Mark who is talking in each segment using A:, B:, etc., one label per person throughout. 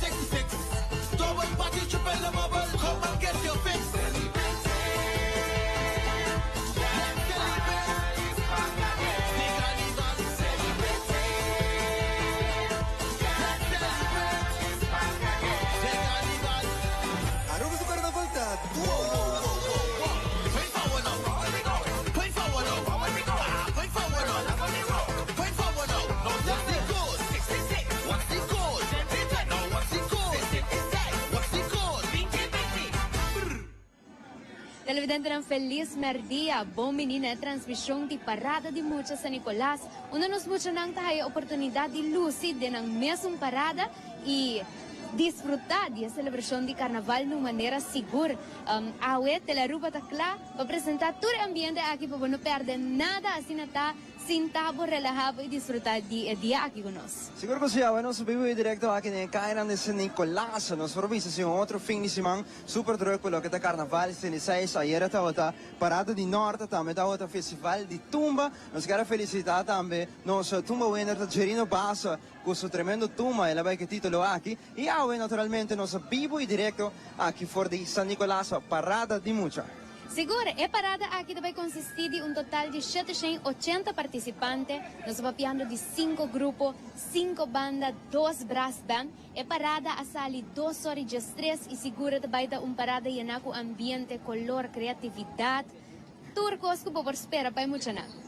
A: 66. Double party, triple and bubble, come and get your fix. Let's celebrate. The carnival. Celebrate. Let's celebrate. The carnival.
B: Aruba su carnaval ta
A: Whoa, whoa, whoa, whoa, whoa. Point forward now. Point forward now. Ah, point forward now. Point forward now. Now what's the code? 66. What's the code? Now what's the code? What's the code?
C: Televidentenan felis merdia, bon bini na e transmision di Parada di Mucha San Nicolas, unda nos muchanan ta haya oportunidad di luci den nan mesun parada y disfruta di e celebracion di Carnaval na un manera sigur. Awe Telearuba ta cla pa presenta tur e ambiente aki pa bo no perde nada, asina ta sinta bo, relaha bo y disfruta di e dia aki cu nos.
B: Sigur cu si, awe nos ta bibi directo aki den e cayanan di San Nicolas. Nos por bisa si un otro fin di siman super druk pa loke ta Carnaval 76. Ayera tabata Parada di Norte, tambe tabata Festival di Tumba. Nos kier a felicita tambe nos tumba winner ta Jerino Basa cu su tremendo tumba. El a bay cu e titulo aki. Y awe naturalmente nos ta bibo y directo aki for di San Nicolas pa Parada di Mucha.
C: Sigur, e parada aki ta bay consisti di un total di 780 participante. Nos ta papiando di cinco grupo, cinco banda, dos brass band. E parada a sali dos or y diestres y sigur e ta bay ta un parada yena cu ambiente, color, creatividad, tur cos cu bo por spera pa e muchanan.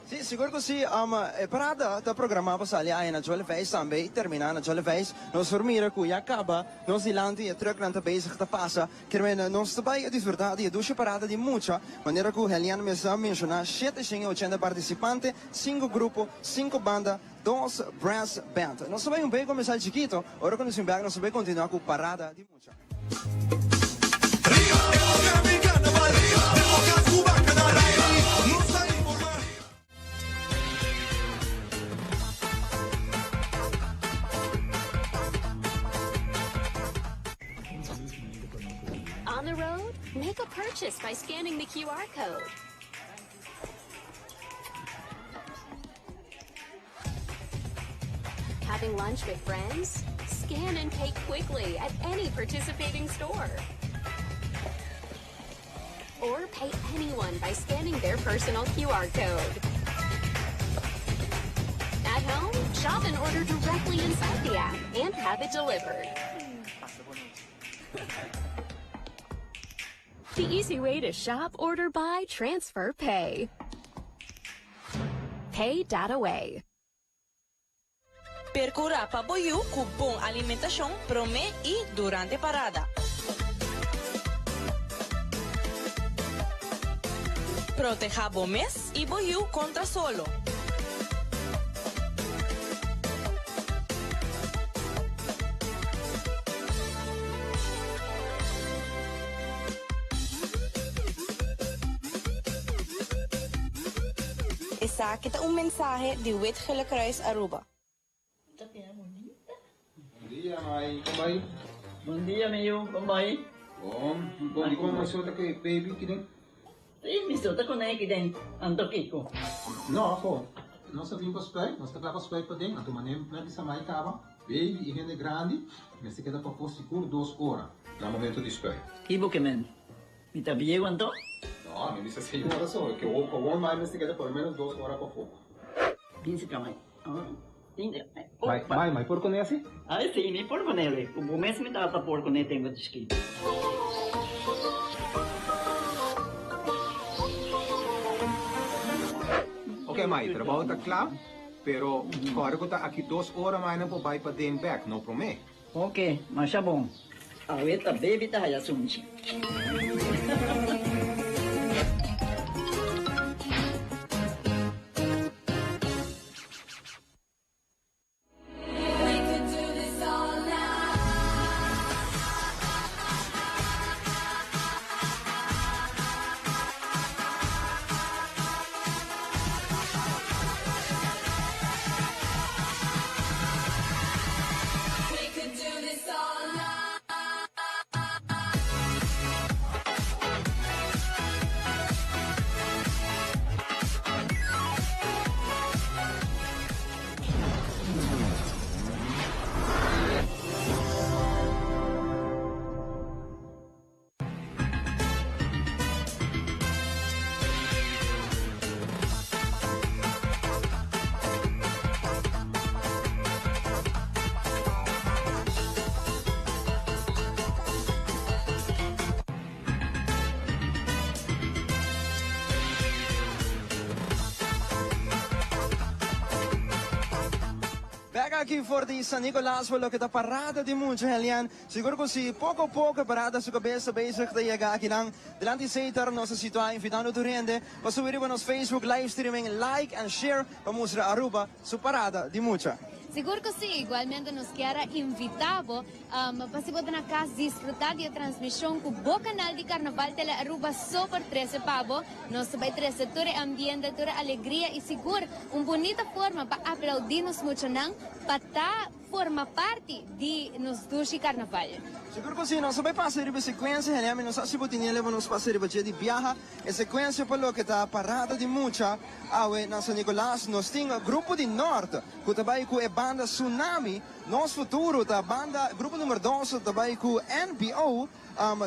B: Sí, sigur cu sí. E parada ta programa pa sali aya na Jolevijs tambe y termina na Jolevijs. Nos por mira cu ya caba nos dilanti e trucknan ta bezig ta pasa. Kermen, nos ta bay a disfruta di e dushi parada di mucha, manera cu Helian mes a menciona, 780 participante, cinco grupo, cinco banda, dos brass band. Nos ta bay un bay comercial chikito, ora cu nos bin bek nos ta bay continua cu parada di mucha.
D: On the road? Make a purchase by scanning the QR code. Having lunch with friends? Scan and pay quickly at any participating store. Or pay anyone by scanning their personal QR code. At home, shop and order directly inside the app and have it delivered. The easy way to shop, order, buy, transfer, pay. Pay dot away.
E: Percura pa bo yiu cu bon alimentacion prome y durante parada. Proteha bo mes y bo yiu contra solo.
F: Esaki ta un mensahe di Wit Gele Kruis Aruba.
G: Bon dia, mai. Kon bai?
H: Bon dia, mi yu. Kon bai?
G: Bon. Bon, di kon mi so ta ku e baby ki den?
H: Si, mi so ta ku ne ki den. Anto kiko?
G: No, afo. Nos a bin pa spuit. Nos ta kla pa spuit paden. Anto manera mi bisa mai kaba, baby i hende grandi mester keda pafó sigur dos ora na momento di spuit.
H: Ki bo ke men? Mi ta bieu anto?
G: No, mi bisa seis ora so. Ke awor mai mester keda por lo menos dos ora pafó.
H: Bin si ka mai.
G: Mai, mai, mai por kuné asi?
H: Ai si, mi por kuné le. Ku bo mes mi tata por kuné tempu di chikito.
G: Ok mai, trabou ta kla, pero kòrda ku ta aki dos ora mai nan por bai paden bèk, no promé.
H: Ok, masha bon. Awe ta baby ta haya sunchi.
B: aki for di San Nicolas pa loke ta parada di mucha Helian. Sigur cu si poco poco e parada su cabes ta bezig ta yega akinan. Dilanti Setar nos ta situa invitando tur hende pa subi riba nos Facebook live streaming like and share pa mustra Aruba su parada di mucha.
C: Sigur cu si, igualmente nos kier a invita bo pa si bo ta na cas disfruta di e transmision cu bo canal di Carnaval Tele Aruba so por trece pa bo. Nos ta bay trece tur e ambiente, tur e alegria y sigur un bunita forma pa aplaudi nos muchanan pa ta forma parti di nos dushi Carnaval.
B: Sigur cu si, nos ta bay pasa riba e secuencia, Helian, mi no sa si bo tin el'e pa nos pasa riba dje di biaha. E secuencia pa loke ta parada di mucha awe na San Nicolas, nos tin grupo di Noord cu ta bay cu e banda Tsunami, Nos Futuro ta banda, grupo number dos ta bay cu NPO,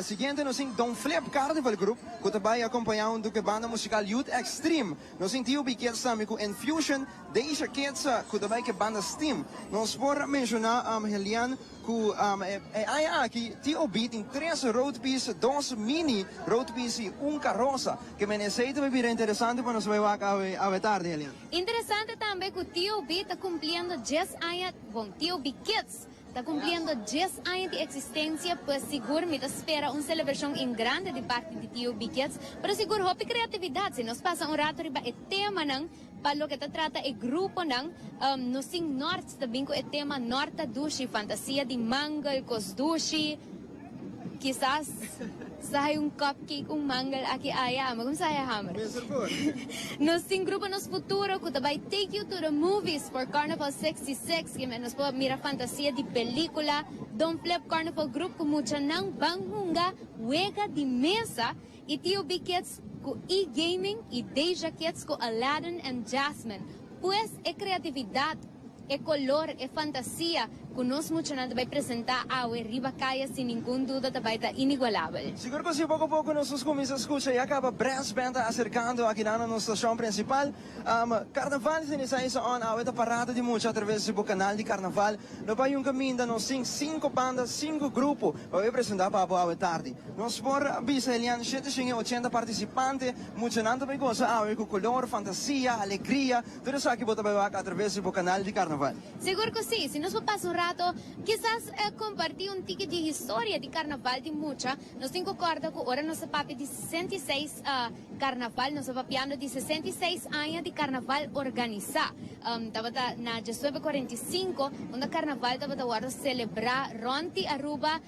B: Siguiente nos tin Don Flip Carnival Group cu ta bay acompaña hunto cu e banda musical Youth Extreme. Nos tin TOB Kids tambe cu Infusion, Deisha Kids cu ta bay cu e banda Steam. Nos por menciona Helian cu e aña aki TOB tin tres roadpiece, dos mini roadpiece y un carosa. Ke men esey ta bay bira interesante pa nos bay wak awe tardi Helian.
C: Interesante tambe cu TOB ta cumpliendo dies aña, bon TOB Kids Ta cumpliendo dies aña di existencia, pues sigur mi ta spera un celebracion en grande di parti di Tio Bikiets, pero sigur hopi creatividad. Si nos pasa un rato riba e temanan pa loke ta trata e gruponan, nos tin Nort ta bin cu e tema Nort ta dushi, fantasia di mangel, cos dushi. Kisas sa hay un cupcake, un mangel aki aya, ama como sa haya hamer. Nos tin grupo Nos Futuro cu ta bay take you to the movies for Carnival 66, kimen nos por mira fantasia di pelicula, Don Flip Carnival Group cu muchanan ban hunga wega di mesa y Tio B Kids cu e-gaming y Deja Kids cu Aladdin and Jasmine. Pues e creatividad. E color, e fantasia cu nos muchanan ta bay presenta awe riba caya sin ningun duda ta bay ta inigualabel.
B: Sigur cu si poco poco nos nos cuminsa scucha ya caba brass band ta acercando akinan na nos stacion principal. Carnaval sin esa isa on awe ta parada di mucha atraves di bo canal di Carnaval. No bay un caminda nos tin cinco banda, cinco grupo pa bay presenta pa bo awe tardi. Nos por bisa Elian 780 participante, muchanan ta bay goza awe cu color, fantasia, alegria. Tur esaki bo ta bai wak atraves di bo kanal di Karnaval.
C: Sigur ku si. Si nos por pasa un rato, kisas kompartí un tiki di historia di Karnaval di mucha. Nos tin ku kòrda ku ora nos ta papia di 66 Karnaval, nos ta papiando di 66 aña di Karnaval organisá. Tabata na diesnuebe kuarenta i sinku unda Karnaval tabata wòrdu selebrá rònt di Aruba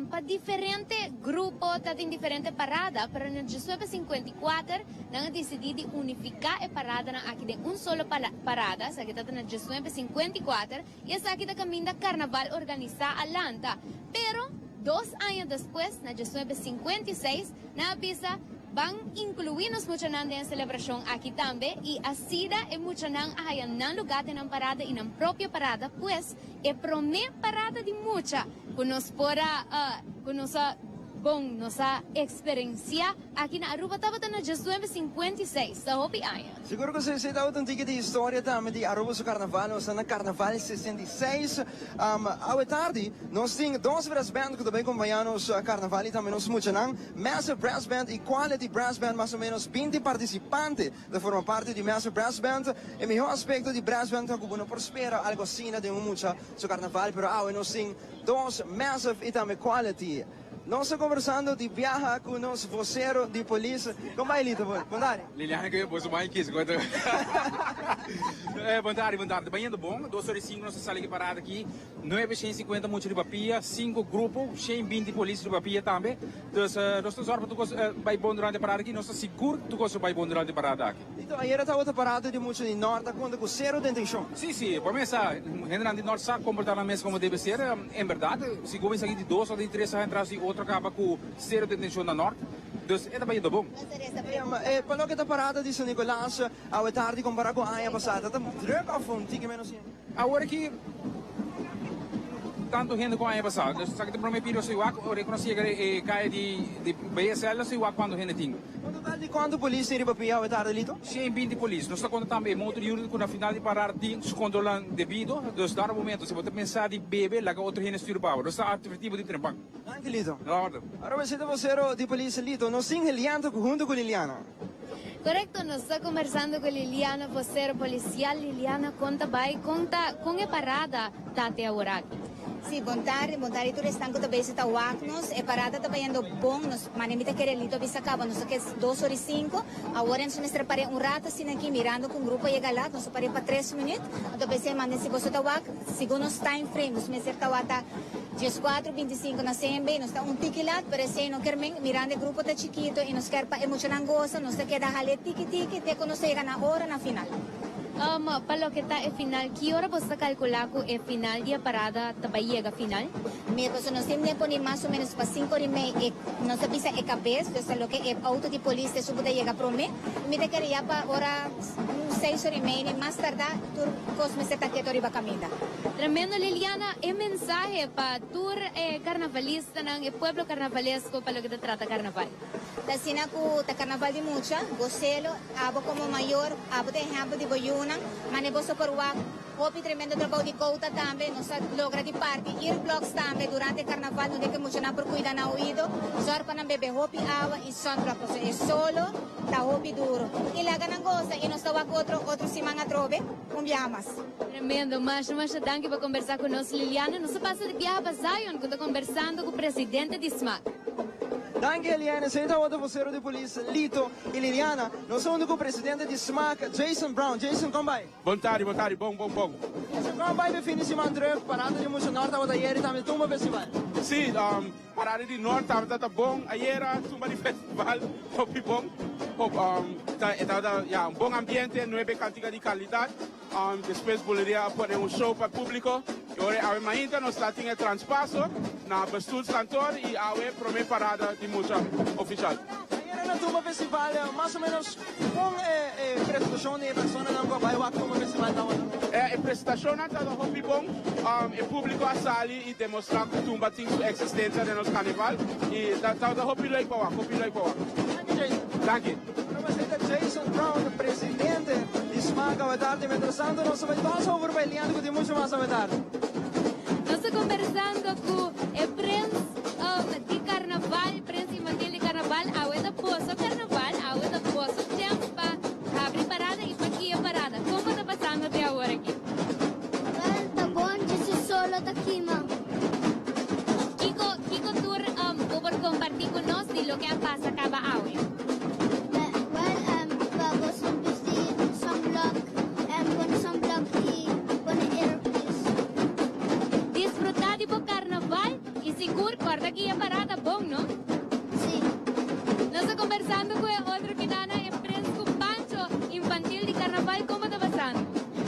C: pa diferente grupo, tabatin diferente parada, pero na diesnuebe sinkuenta i kuater, Nan a disidí di unifiká e paradanan aki den un solo parada, esaki ta ta na 1954, i esaki ta kaminda karnaval organisá a lanta. Pero, dos aña despues, na 1956, nan a bisa, Ban inkluí nos muchanan den e selebrashon aki tambe, i asina e muchanan a haya nan lugá den nan parada i nan propio parada, pues, e promé parada di mucha ku nos por a, ku nos a, bon, nos a eksperensiá. Aki na Aruba tabata na 1956, ta hopi aña.
B: Sigur cu si, tabata un tiki di historia tambe di Aruba su carnaval. Nos ta na Carnaval 66. Awe tardi nos tin dos brass band cu ta bay compaña nos carnaval y tambe nos muchanan. Massive Brass Band y Quality Brass Band, mas o menos binti participante ta forma parti di Massive Brass Band. E miho aspecto di brass band ta cu bo no por spera algo asina den un mucha su carnaval, pero awe nos tin dos Massive y tambe Quality. Nos ta conversando di biaha cu nos vocero di polis. Con bai Lito? Bon tardi.
I: Liliana que boso mai kis goto. Bon tardi, bon tardi. Bayendo bon. Dos ora y cinco nos a sali ki parada aki. Nuebe shen cincuenta mucha riba pia, cinco grupo, shen binti polis riba pia tambe. Dus nos ta zorg pa tur cos bai bon durante e parada aki. Nos ta sigur tur cos lo bai bon durante e parada aki.
B: Lito, ayera tabata parada di mucha di Nort a conta cu cero detencion.
I: Si, si. Por mesa, hendenan di Nort sa comporta nan mes como debe ser. En berdad, si cu esaki di dos of di tres a entra si otro caba cu cero detencion na Nort. Dus e ta bayendo bon.
B: E pa loke ta parada di San Nicolas awe tardi compara cu aña pasa, ta druk of un tiki menos hende?
I: Awor aki tanto hende cu aña pasa. Dus esaki ta prome pidi nos wak, ora cu nos yega e caya di BSL nos wak cuanto hende tin.
B: Un total di cuanto polis tin riba pia awe tardi, Lito?
I: 120 polis. Nos ta conta tambe e motor unit cu na final di parar tin su controlan debido. Dus dado momento si bo ta pensa di bebe laga otro hende stuur pa bo. Nos ta adverti bo di trempan.
B: Danki, Lito.
I: Na orde.
B: Ora bo sita vocero di polis, Lito, nos tin Helianto hunto cu Liliana.
C: Korekto, nos ta kombersando ku Liliana, vocero polisial. Liliana, kon ta bai? Kon ta kon e parada ta te aworaki?
J: Si, bon tardi, bon tardi tur esnan ku ta bezig ta wak nos. E parada ta bayendo bon, nos mane mi ta kere Lito a bisa kaba, nos a ke dos ora i sinku. Awor nos mester par'é un rato asina aki mirando ku un grupo a yega lat, nos a par'é pa tres minüt. Anto p'esei manden si boso ta wak, segun nos time frame nos mester tawata 14, 25 na CMB, nos ta un tiki lat, pero esei no ker men, mirando e grupo ta chikito i nos ker pa e muchanan gosa, nos ta keda hal'é tiki tiki te ku nos ta yega na ora na final.
C: Pa loke ta e final, ki ora boso ta kalkulá ku e final di e parada ta bai yega final?
J: Mi pasobra nos tin den pone mas o menos pa sinku ora i mei e nos ta bisa e kabes, dus ta loke e outo di polis esun ku ta yega promé. Mi ta kere ya pa ora un seis ora i mei ni mas tardá tur kos mester ta keto riba kaminda.
C: Tremendo Liliana, e mensahe pa tur e karnavalistanan, e pueblo karnavalesko pa loke ta trata karnaval.
J: Ta asina ku ta karnaval di mucha, goselo, abo komo mayor, abo ta ehèmpel di bo yunan, mane boso por wak hopi tremendo trabou di kouta tambe, nos a logra di parti earplugs tambe durante karnaval donde ku e muchanan por kuida nan oido, sòr pa nan bebe hopi awa i sunblock pasobra e solo ta hopi duro. I laga nan gosa i nos ta wak otro otro siman atrobe un biaha mas.
C: Tremendo, masha masha danki pa kombersá ku nos Liliana. Nos a pasa di biaha pa Zion ku ta kombersando ku presidente di smac.
B: Danki Eliane, esei tabata vocero di polis Lito y Liliana. Nos ta hunto cu presidente di smac Jason Brown. Jason, con bai?
K: Bon tardi, bon tardi, bon, bon, bon.
B: Jason, con bai p'e fin di siman druk? Parada di Mucha Nort tabata ayer y tambe Tumba Festival.
K: Sí, parada di Nort tabata ta bon ayera, Tumba di Festival hopi bon. Hop, ta, e tabata, ya, un bon ambiente, nuebe cantica di calidad. Despues Buleria a pone un show pa publico y ora awe mainta nos ta tin e transpaso na Bestuurskantoor y awe prome parada di mucha oficial.
B: Ayera na Tumba Festival mas o menos con e presentacion di e personanan cu a bay wak Tumba Festival tabata?
K: E presentacionnan tabata hopi bon, e publico a sali y demostra cu Tumba tin su existencia den nos carnival y tabata hopi leuk pa wak, hopi leuk pa wak.
B: Danki Jason.
K: Danki.
B: Presidente Jason Brown, presidente di smaak awe tardi. Mientras tanto nos ta bai pas over pa Eliane cu tin mucho mas awe tardi.
C: Nos ta conversando cu e prins di carnaval, prins infantil di carnaval. Awe ta boso carnaval, awe ta boso chens pa habri parada y pa guia parada. Con bo ta pasando te awor aki?
L: Wel, ta bon dje su solo ta kima.
C: Kico, kico tur bo por comparti cu nos di loke a pasa caba awe?
L: Wel, pa boso bisti sunblock, pone sunblock y pone earpiece.
C: Disfruta di bo carnaval y sigur corda guia parada bon, no?
L: Si.
C: Nos ta conversando cu e otro kinana, e prins cu Pancho infantil di carnaval, como ta pasando?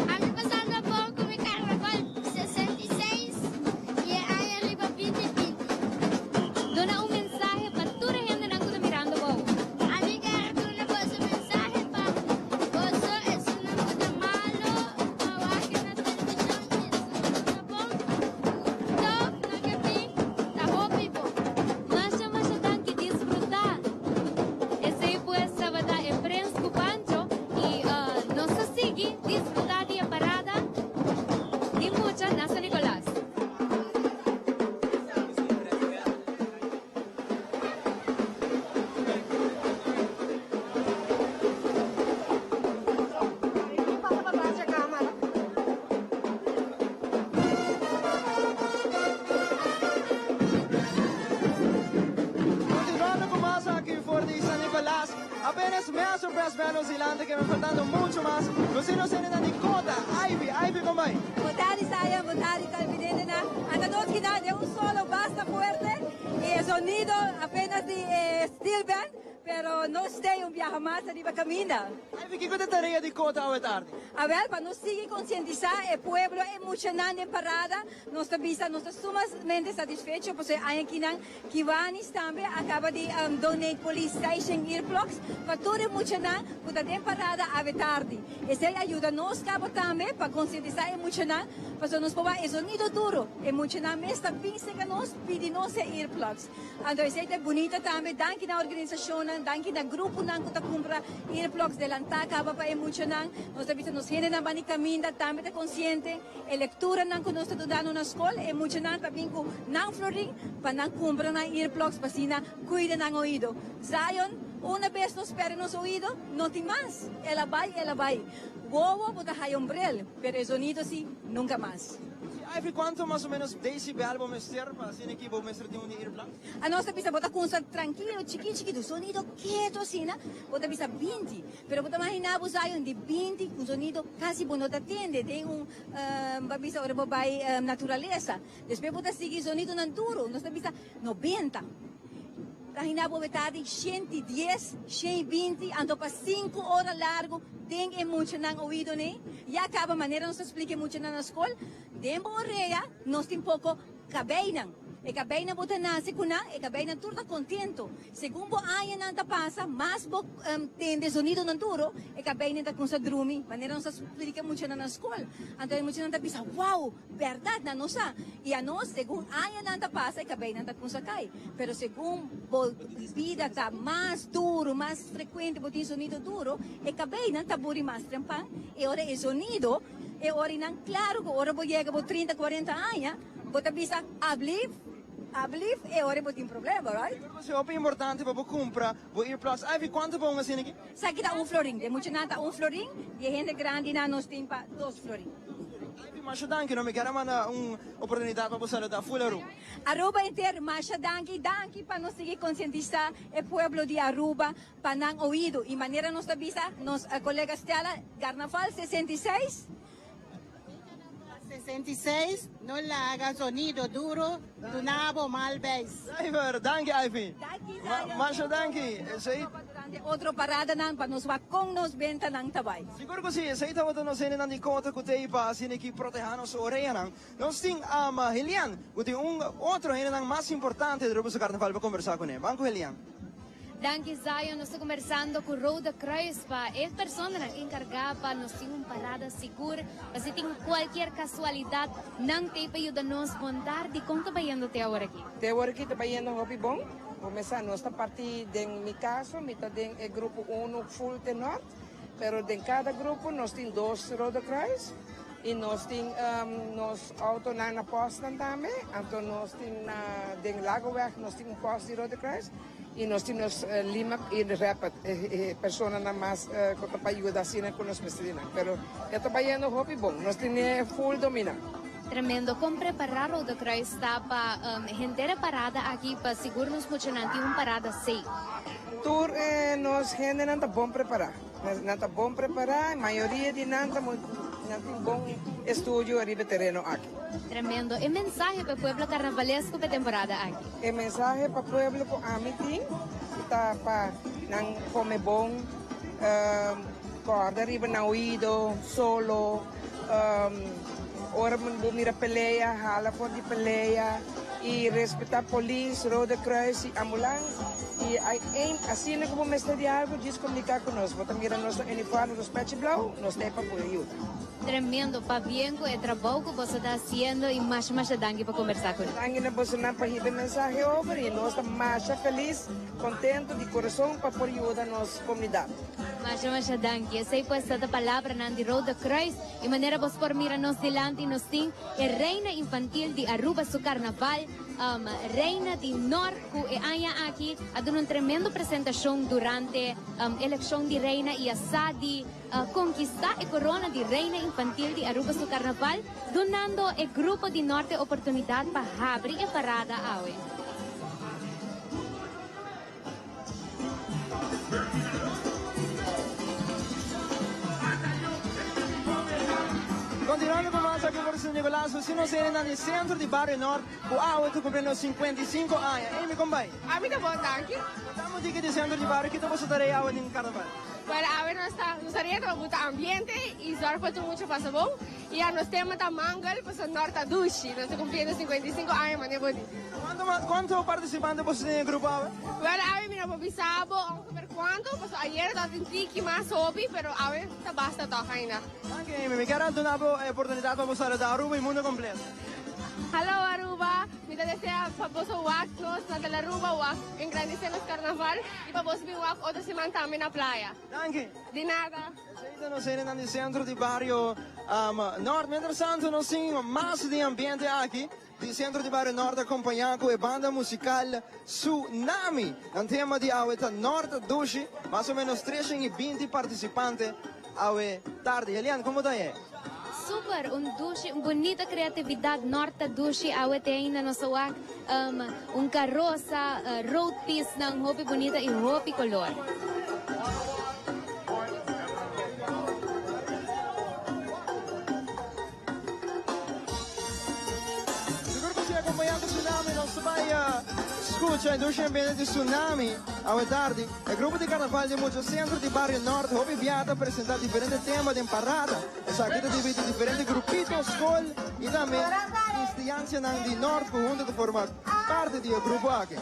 L: Ami pasando bon cu mi carnaval 66 y e aña riba binti binti.
C: Duna un mensahe pa tur e hendenan cu ta mirando bo.
L: Ami ker duna boso mensahe pa boso esunnan cu ta malo pa wak na television y esunnan cu ta bon cu toch nan ke bin ta hopi bon.
C: Masha masha danki disfruta. Esey pues tabata e Prins cu Pancho y nos ta sigui disfruta di e parada di mucha na San Nicolas.
B: Continuando cu mas aki for di San Nicolas, apenas Master Brass Band nos dilante que me faltando mucho mas. Nos tin nos hendenan di Cota, Ivy, Ivy con bay?
M: Bon tardi Zion, bon tardi televidentenan. Anda nos kina den un solo basta fuerte y e sonido apenas di e steel band, pero nos stay un biaha mas ariba caminda.
B: Ivy, kico ta e tarea di Cota awe tardi?
M: Awel, pa nos sigui concientisa e pueblo, e muchanan den parada, nos ta bisa nos ta sumamente satisfecho pasobra e aña akinan Kiwanis tambe a caba di donate police station earplugs pa tur e muchanan cu ta den parada awe tardi. Esey a yuda nos caba tambe pa concientisa e muchanan pasobra nos por wak e sonido duro. E muchanan mes ta bin cerca nos pidi nos e earplugs. Anto esey ta bunita tambe. Danki na organisacionnan, danki na gruponan cu ta cumpra earplugs delanta caba pa e muchanan. Nos ta bisa nos hendenan bani caminda tambe ta conciente. E lecturanan cu nos ta dudando na scol, e muchanan ta bin cu nan florin pa nan cumpra nan earplugs pa asina cuida nan oido. Zion. Una bes nos perde nos oido, no tin mas. El a bai, el a bai. Wowo bo ta haya un bril, pero e zonido si, nunca mas.
B: Si Ivy, cuanto mas o menos decibel bo mester pa asina ki bo mester tin un di earplugs?
M: Anos ta bisa bo ta cunsa trankilo, chiki chikitu, zonido keto asina, bo ta bisa 20. Pero bo ta imagina bo Zion di 20 cu zonido casi bo no ta tende den un, bo a bisa ora bo bay naturalesa. Despues bo ta sigui zonidonan duro, nos ta bisa 90. Imagina bo ta di 110, 120, anto pa 5 ora largo den e muchanan oido ne. Ya caba manera nos ta splica e muchanan na scol, den bo orea nos tin poco cabeynan. E cabeynan bo ta nace cu nan, e cabeynan tur ta contento. Segun bo añanan ta pasa, mas bo tende zonidonan duro, e cabeynan ta cuminsa drumi. Manera nos ta splica e muchanan na scol. Anto e muchanan ta bisa, wow! Berdad, nan no sa. I anos, segun añanan ta pasa, e cabeynan ta cuminsa cay. Pero segun bo bida ta mas duro, mas frecuente bo tin zonido duro, e cabeynan ta buri mas trempan. E ora e zonido, e orinan, claro cu ora bo yega bo 30, 40 aña, bo ta bisa, Ablief, ablief, e ora bo tin problema, right?
B: Pero ta hopi importante pa bo cumpra bo earplugs. Ivy, cuanto pa un asina aki?
M: Esaki ta un florin. Den muchanan ta un florin y e hende grandinan nos tin pa dos florin.
B: Ivy, masha danki no. Mi kier a manda un oportunidad pa bo saluda full Aruba.
M: Aruba henter, masha danki. Danki pa nos sigui concientisa e pueblo di Aruba pa nan oido. Y manera nos ta bisa nos colega Stella, Carnaval 66.
N: 66, no laga zonido duro duna bo mal beis.
B: Driver, danki Ivy.
M: Danki Zion.
B: Masha danki. Esey.
M: Durante otro paradanan pa nos wak con nos bentanan ta bay.
B: Sigur cu si, esey tabata nos hendenan di Kota cu t'ey pa asina ki proteha nos oreanan. Nos tin Helian cu tin un otro hendenan mas importante durante su carnaval pa conversa cune. Ban cu Helian.
C: Danki Zion, nos ta combersando cu Rode Kruis pa e personanan encarga pa nos tin un parada sigur, pa si tin cualkier casualidad nan t'ey pa yuda nos. Bon tardi, con ta bayendo te awor aki?
O: Te awor aki ta bayendo hopi bon, bo mesa nos ta parti den mi caso mi ta den e grupo uno full te nort, pero den cada grupo nos tin dos Rode Kruis y nos tin nos autonan na postnan tambe, anto nos tin na den Lagoweg nos tin un post di Rode Kruis. Y nos tin nos lima y rapid e personanan mas cu ta pa yuda asina cu nos mester di nan. Pero e ta bayendo hopi bon. Nos tene full domina.
C: Tremendo. Con prepara Rode Kruis ta pa henter e parada aki pa sigur nos muchanan tin un parada safe?
O: Tur nos hendenan ta bon prepara. Nan ta bon prepara. Mayoria di nan ta nan tin bon estudio ariba e tereno aki.
C: Tremendo. E mensahe pa e pueblo carnavalesco pa e temporada aki?
O: E mensahe pa pueblo ku ami tin ta pa nan kome bon, kòrda riba nan oido, solo, ora bo mira pelea, hala for di pelea i respetá polis, Rode Kruis i ambulans. I asina ku bo mester di algu, djis komuniká ku nos. Bo ta mira nos na uniforme, nos pechi blou, nos ta ei pa por yuda.
C: Tremendo, pabien cu e trabou cu boso ta haciendo y masha masha danki pa conversa cu nos.
O: Danki na bosonan pa hiba e mensahe over y nos ta masha feliz, contento di corazon pa por yuda nos comunidad.
C: Masha masha danki. Esey pues ta ta palabranan di Rode Kruis y manera bos por mira nos dilanti nos tin e Reina Infantil di Aruba su carnaval. Reina di Nort cu e aña aki a duna un tremendo presentacion durante eleccion di Reina y a sa di Conquista e corona di Reina Infantil di Aruba su Carnaval, dunando e grupo di Norte oportunidad pa habri e parada awe.
B: Continuando cu mas aki por San Nicolas, si nos hende nan di centro di Barrio Nort cu awe ta cumpliendo 55 aña. Amy, con bay?
P: Ami ta bon, danki.
B: Ta un tiki di centro di barrio, kita boso tarea awe den Carnaval?
P: Bueno, awe nos ta, nos tarea ta pa buta ambiente y zorg pa tur mucha pasa bon. Y ya nos tema ta mangel, pasobra Nort ta dushi. Nos ta cumpliendo 55 aña, mane bo di.
B: Cuanto mas, cuanto participante boso tin den e grupo awe?
P: Bueno, awe mi no por bisa bo ongeveer cuanto, pasobra ayera tabatin tiki mas hopi, pero awe ta basta toch ainda.
B: Danki Amy, mi kier a duna bo e oportunidad pa bo saluda Aruba y mundo completo.
P: Hallo Aruba, mi ta desea pa boso wak nos na Del Aruba wak engrandece nos carnaval y pa boso bin wak otro siman tambe na playa.
B: Danki.
P: Di nada.
B: Esey ta nos hendenan di centro di bario Noord. Mientras tanto nos tin mas di ambiente aki. di Centro di Bario Noord acompaña cu e banda musical Tsunami. Nan tema di awe ta Noord Dushi, mas o menos 320 participante awe tardi. Elian, como ta e?
C: Super, un dushi, un bunita creatividad Noord ta dushi awe te ainda nos a wak un carosa, road piece nan hopi bunita y hopi color.
B: Sigur cu si acompaña cu Tsunami nos ta bay scucha e dushi ambiente di Tsunami awe tardi. E grupo di carnaval di mucha centro di Bario Noord hopi bia ta presenta diferente tema den parada. Esaki ta dibidi diferente grupito, scol y tambe instiancianan di Noord cu hunto ta forma parti di e grupo aki.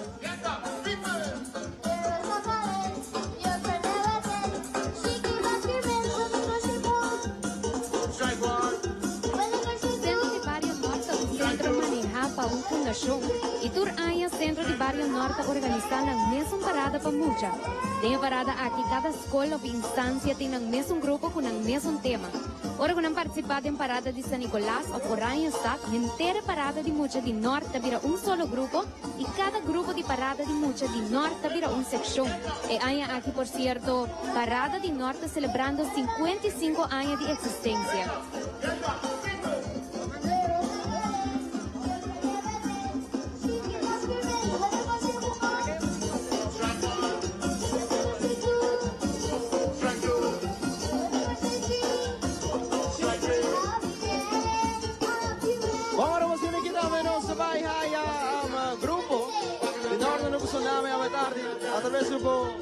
C: Centro di Bario Nort ta un centro manehá pa un fundashon i tur aña Centro di Bario Nort ta organisá nan mesun parada pa mucha. Den e parada aki kada skol òf instansia tin nan mesun grupo ku nan mesun tema. Ora ku nan partisipá den parada di San Nicolas òf Oranjestad, henter e parada di mucha di Nort ta bira un solo grupo i kada grupo di parada di mucha di Nort ta bira un sekshon. E aña aki por sierto Parada di Nort ta selebrando 55 aña di eksistensia.
B: Bon, ora nos tin aki tambe nos ta bai haya grupo di Norte cu Tsunami awe tardi a traves di bo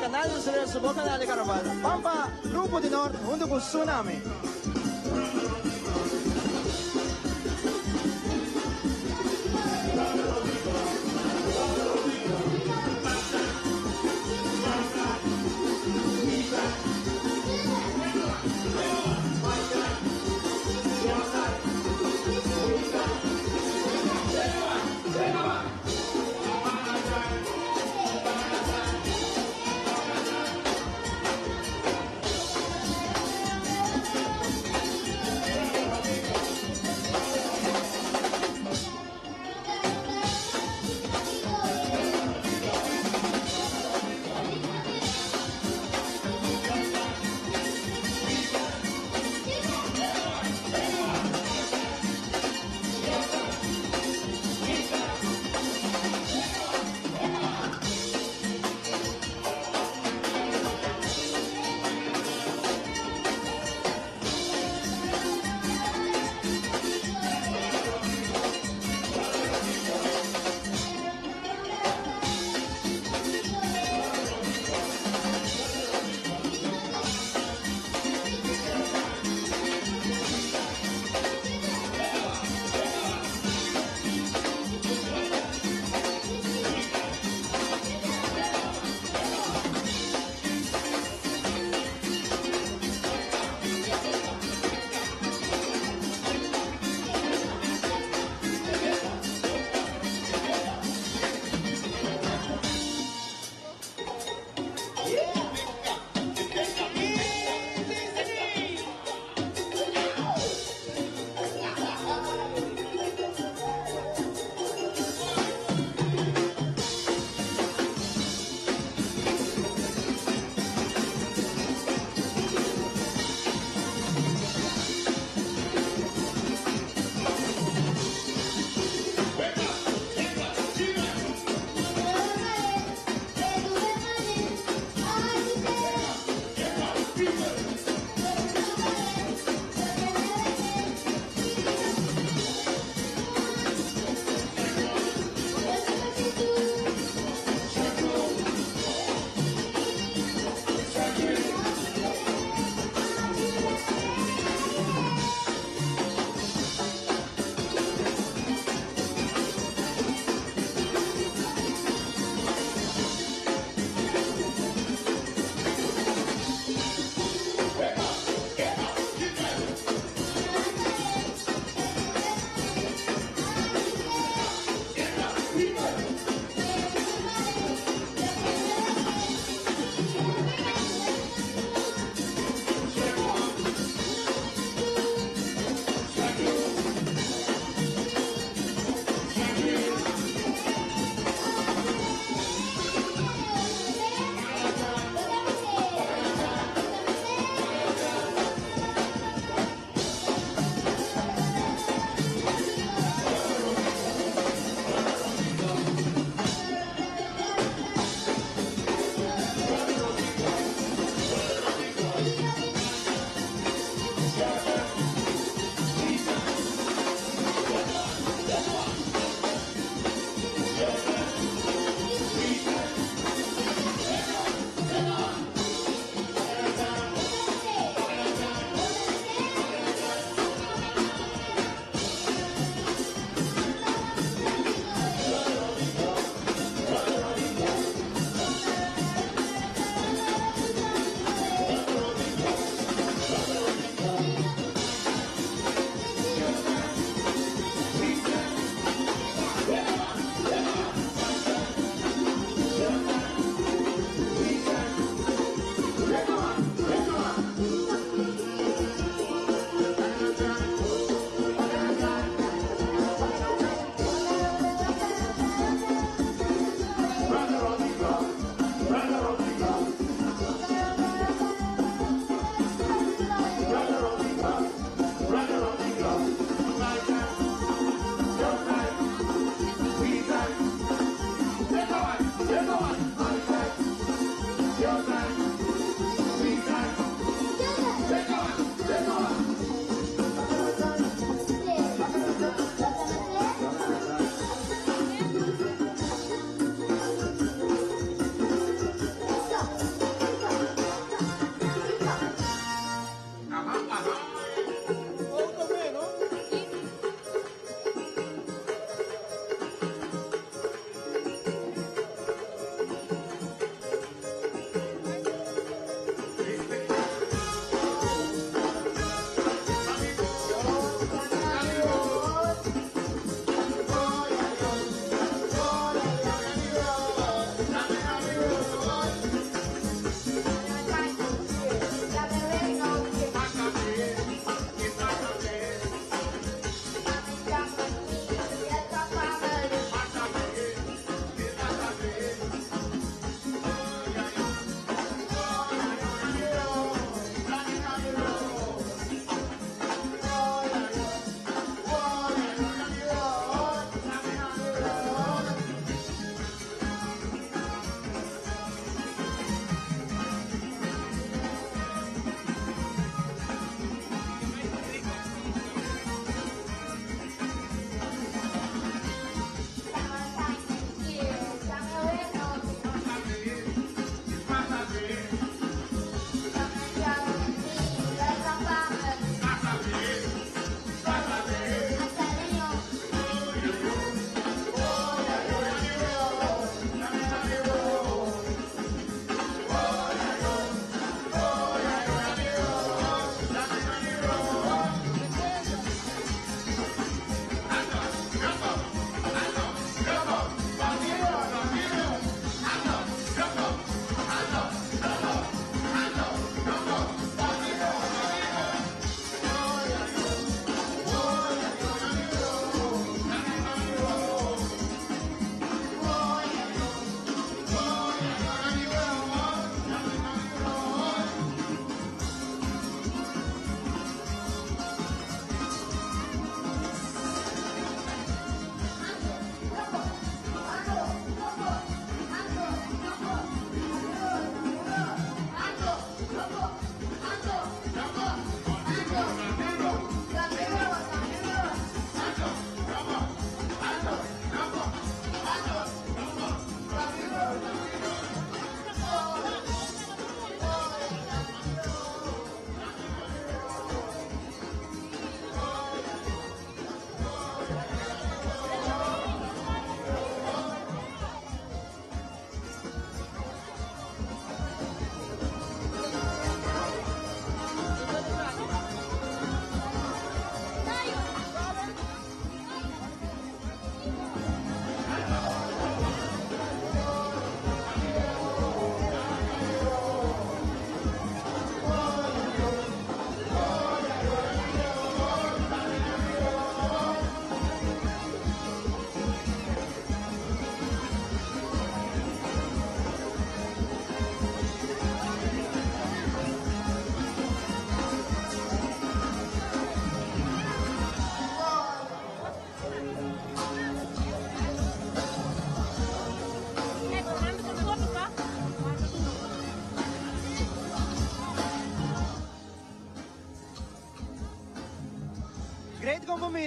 B: canal di Sureso, bo canal di Carnaval. Ban pa grupo di Norte hunto cu Tsunami.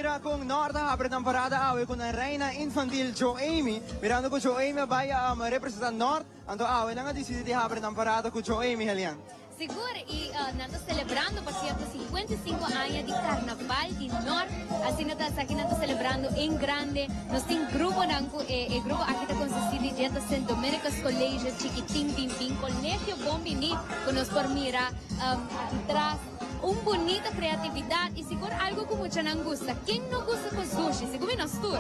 B: mira con Noord a habri nan parada awe cu nan reina infantil Joamy. Mirando cu Joamy a bay representa Noord, anto awe nan a dicidi di habri nan parada cu Joamy, Helian.
C: Sigur, y nan ta celebrando pa cierto 55 aña di Carnaval di Noord. Asina ta esaki nan ta celebrando en grande. Nos tin gruponan cu e grupo aki ta consisti di djenta Sint Dominicus College, Chiquitin Bin Bin, Colegio Bon Bini, cu nos por mira aki tras. Un bunita creatividad y sigur algo cu muchanan gusta. Ken no gusta cu sushi? Sigur mi nos tur.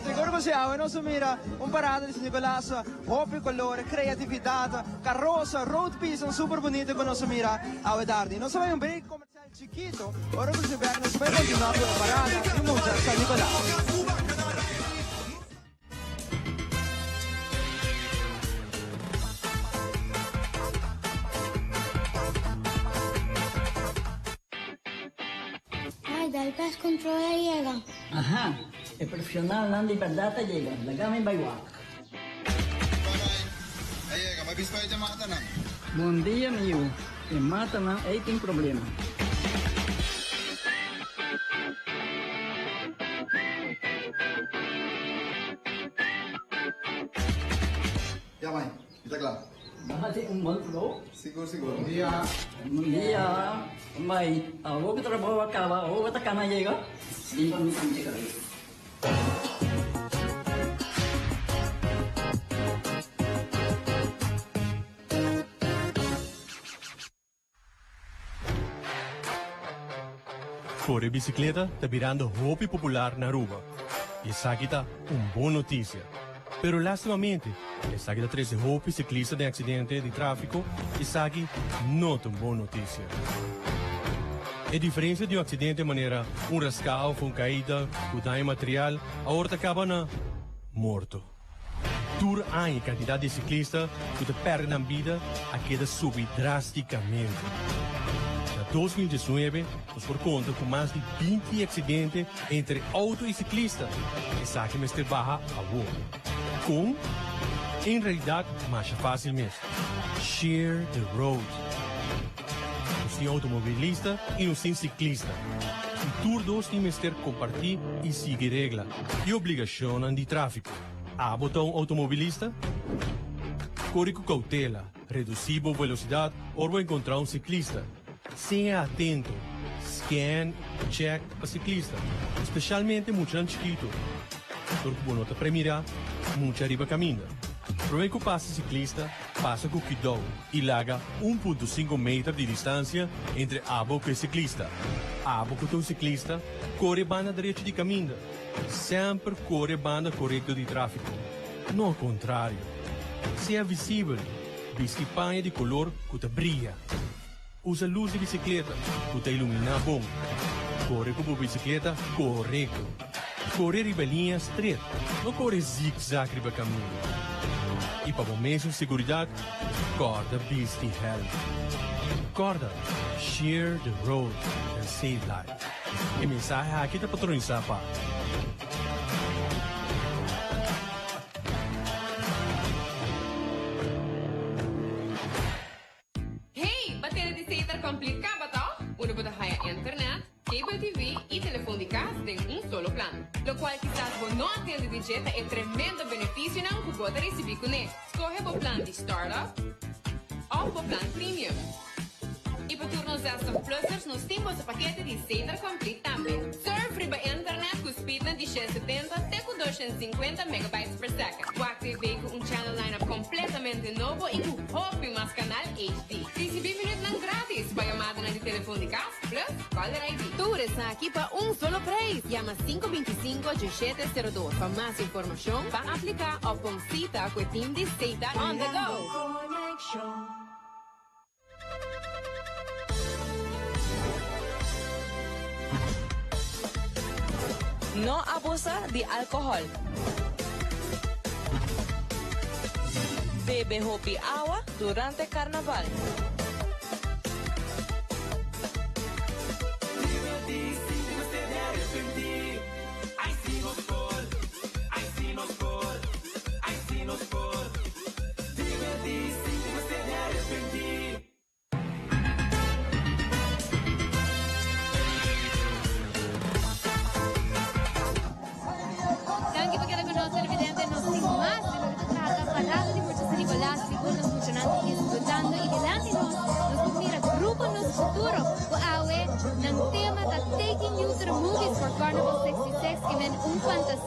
B: Sigur cu si. Awe nos a mira un parada di San Nicolas, hopi color, creatividad, carosa, road piece super bunita cu nos a mira awe tardi. Nos a bay un break comercial chikito, ora cu nos bek nos bay continua cu e parada di mucha San Nicolas.
L: Ay, dal pest control a yega.
H: Aha, e profesionalnan di berdad a yega. Laga mi bai wak.
Q: A yega, bai bispa e matanan.
H: Bon dia, mi yu. E matanan ei tin problema.
Q: Ya mai, mi ta kla.
H: Bo hasi un bon trabou.
Q: Sigur, sigur. Bon dia.
H: Bon dia. Mai, awor ku trabou a kaba, awor bo ta kana yega? Bin pa mi pinche kabes.
R: Kore bisikleta ta birando hopi popular na Aruba y esaki ta un bon noticia. Pero lastimamente esaki ta trece hopi ciclista den accidente di trafico y esaki no ta un bon noticia. E diferencia di un accidente manera un rasca of un caida cu daño material awor ta caba na morto. Tur aña e kantidat di siklista ku ta pèrdè nan bida a keda subi drástikamente. Na 2019 nos por konta ku mas di 20 aksidente entre outo i siklista. Esaki mester baha awor. Kon? En realidat masha fásil mes. Share the road. Nos tin outomobilista i nos tin siklista. I tur dos tin mester kompartí i sigui regla i obligashonnan di tráfiko. Abo ta un outomobilista? Kore ku koutela, redusí bo velosidat ora bo enkontrá un siklista. Sea atento, scan i chèk pa siklista, spesialmente muchanan chikitu, dor ku bo no ta premirá mucha riba kaminda. Promé ku pasa siklista, Pasa ku kidou i laga 1.5 meter di distansia entre abo ku e siklista. Abo ku ta un siklista, kore banda derecho di kaminda. Semper kore banda korekto di tráfiko, no kontrario. Sea visibel, bisti paña di kolor ku ta bria. Usa lus di bisikleta ku ta iluminá bon. Kore ku bo bisikleta korekto. Kore riba liña stret, no kore zigzag riba kaminda. I pa bo mesun seguridat, kòrda bisti hèlm. Kòrda, Share the road and save life. E mensahe aki ta patronisá pa.
P: Hey, ba tene di Setar Complete caba toch? Unda bo ta haya internet, cable TV y telefon di cas den un solo plan. Locual kisas bo no a tende di dje ta e tremendo beneficionan cu bo ta ricibi cune. Scoge bo plan di Startup of bo plan Premium. Y pa tur nos 60 plussers nos tin boso pakete di Setar Complete tambe. Surf riba internet cu speednan di 170 te cu 250 megabytes per second. Wak TV cu un channel lineup completamente nobo y cu hopi mas canal HD. Ricibi minuutnan gratis pa yamadanan di telefon di cas plus caller ID. Tur esaki pa un solo prijs. Yama 525 1702 pa mas informacion, pa aplica of pon cita cu e team di Setar On The Go.
E: No abusa di alcohol. Bebe hopi awa durante carnaval.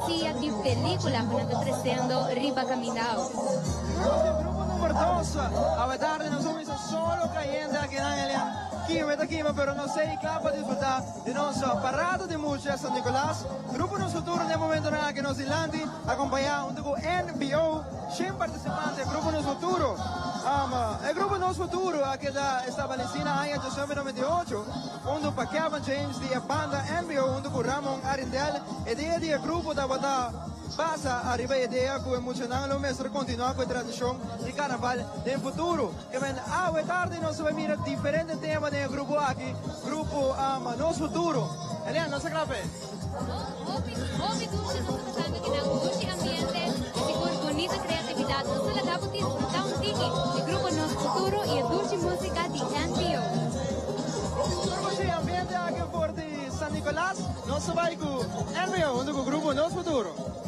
C: fantasia di pelicula cu nan ta treciendo riba caminda awe.
B: Grupo number dos, awe tardi nos cuminsa solo cayente aki nan Elian. Kima ta kima pero nos ei cla pa disfruta di nos parada di mucha San Nicolas. Grupo Nos Futuro den momentonan aki nos dilanti acompaña hunto cu NBO. Shen participante Grupo Nos Futuro. E Grupo Nos Futuro a keda estableci na aña 1998 hunto pa Kevin James di e banda NBO hunto cu Ramon Arrindell. E idea di e grupo tabata basa ariba e idea cu e muchanan lo mester continua cu e tradicion di carnaval den futuro. Ke men awe tardi nos ta bay mira diferente tema den e grupo aki, Grupo Nos Futuro. Elian, nos ta cla p'e.
C: Hopi, hopi dushi nos ta pasando aki nan, dushi ambiente y sigur bunita creatividad. Nos ta laga bo disfruta un tiki di Grupo Nos Futuro y e dushi musica di NPO.
B: Sigur cu si ambiente aki for di San Nicolas, nos ta bay cu NPO hunto cu Grupo Nos Futuro.